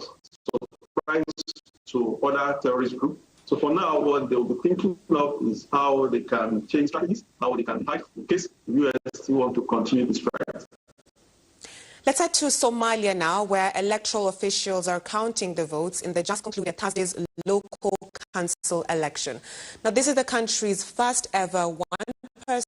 surprise to other terrorist groups. So for now, what they will be thinking of is how they can change strategies, how they can fight in case the US still want to continue the strike. Let's head to Somalia now, where electoral officials are counting the votes in the just concluded Thursday's local council election. Now, this is the country's first ever one person,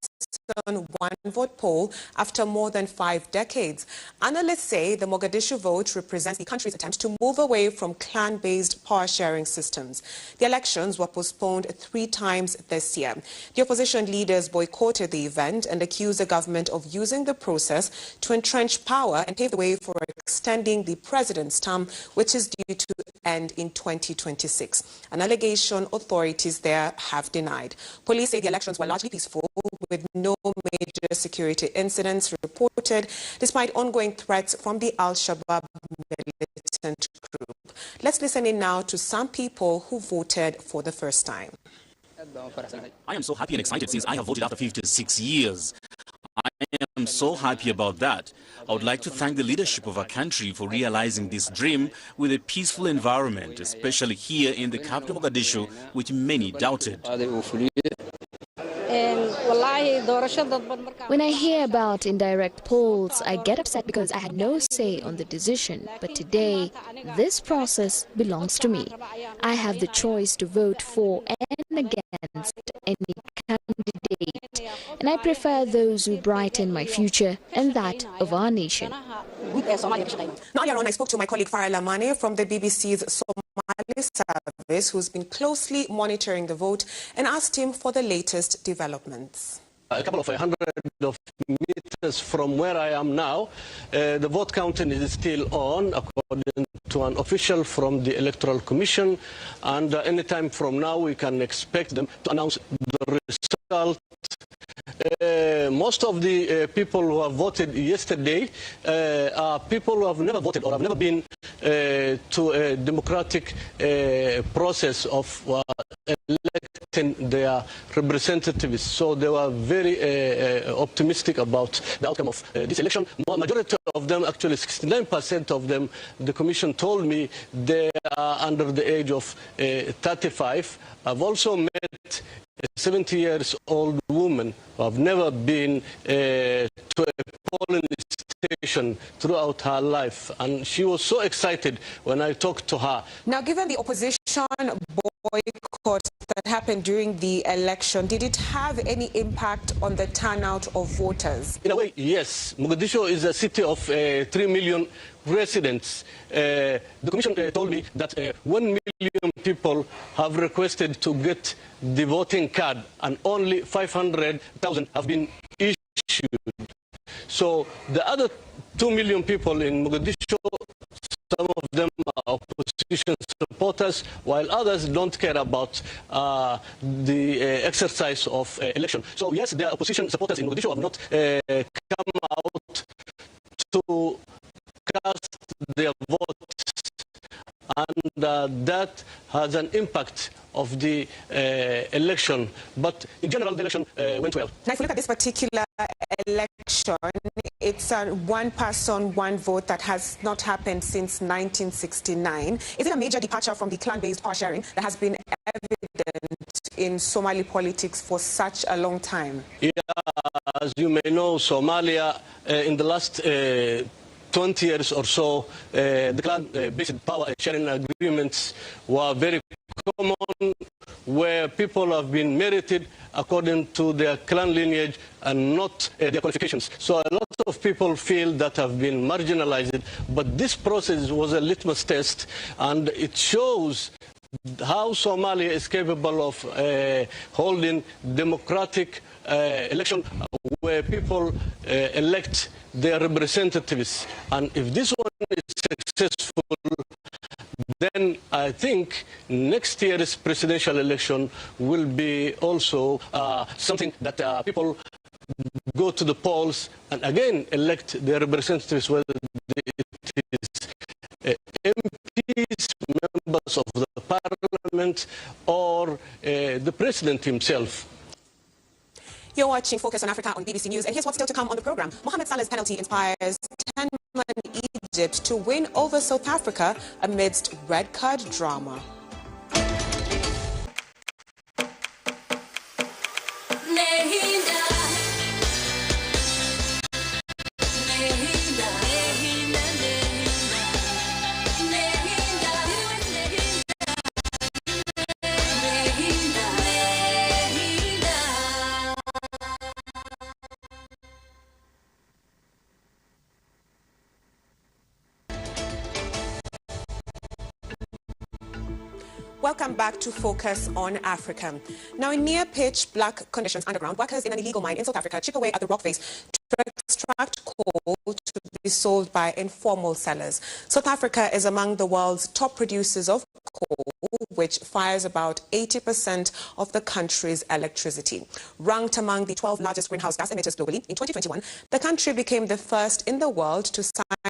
one vote poll after more than 5 decades. Analysts say the Mogadishu vote represents the country's attempt to move away from clan-based power-sharing systems. The elections were postponed 3 times this year. The opposition leaders boycotted the event and accused the government of using the process to entrench power and pave the way for extending the president's term, which is due to end in 2026, an allegation authorities there have denied. Police say the elections were largely peaceful, with no major security incidents reported, despite ongoing threats from the Al-Shabaab militant group. Let's listen in now to some people who voted for the first time. I am so happy and excited since I have voted after 56 years. I am so happy about that. I would like to thank the leadership of our country for realizing this dream with a peaceful environment, especially here in the capital Mogadishu, which many doubted. When I hear about indirect polls, I get upset because I had no say on the decision. But today, this process belongs to me. I have the choice to vote for and against any candidate, and I prefer those who brighten my future and that of our nation. Now, earlier on, I spoke to my colleague Farah Lamane from the BBC's Somali service, who's been closely monitoring the vote, and asked him for the latest developments. A couple of hundred of meters from where I am now, the vote counting is still on, according to an official from the Electoral Commission, and any time from now we can expect them to announce the result. Most of the people who have voted yesterday are people who have never voted or have never been to a democratic process of electing electing their representatives. So they were very optimistic about the outcome of this election. Majority of them, actually 69% of them, the commission told me they are under the age of 35. I've also met a 70 years old woman who have never been to a polling station throughout her life, and she was so excited when I talked to her. Now, given the opposition boycott that happened during the election, did it have any impact on the turnout of voters? In a way, yes. Mogadishu is a city of 3 million residents. The commission told me that 1 million people have requested to get the voting card, and only 500,000 have been issued. So the other 2 million people in Mogadishu, some of them are opposition supporters, while others don't care about the exercise of election. So yes, the opposition supporters in Mogadishu have not come out to cast their votes, and that has an impact of the election. But in general, the election went well. Now, if we look at this particular election, it's a one person, one vote that has not happened since 1969. Is it a major departure from the clan-based power sharing that has been evident in Somali politics for such a long time? Yeah, as you may know, Somalia in the last 20 years or so, the clan-based power sharing agreements were very common, where people have been merited according to their clan lineage and not their qualifications. So a lot of people feel that have been marginalized, but this process was a litmus test, and it shows how Somalia is capable of holding democratic election where people elect their representatives. And if this one is successful, then I think next year's presidential election will be also something that people go to the polls and again elect their representatives, whether it is MPs, members of the parliament, or the president himself. You're watching Focus on Africa on BBC News, and here's what's still to come on the program. Mohamed Salah's penalty inspires 10-man Egypt to win over South Africa amidst red card drama. Welcome back to Focus on Africa. Now, in near pitch black conditions underground, workers in an illegal mine in South Africa chip away at the rock face to extract coal to be sold by informal sellers. South Africa is among the world's top producers of coal, which fires about 80% of the country's electricity. Ranked among the 12 largest greenhouse gas emitters globally, in 2021, the country became the first in the world to sign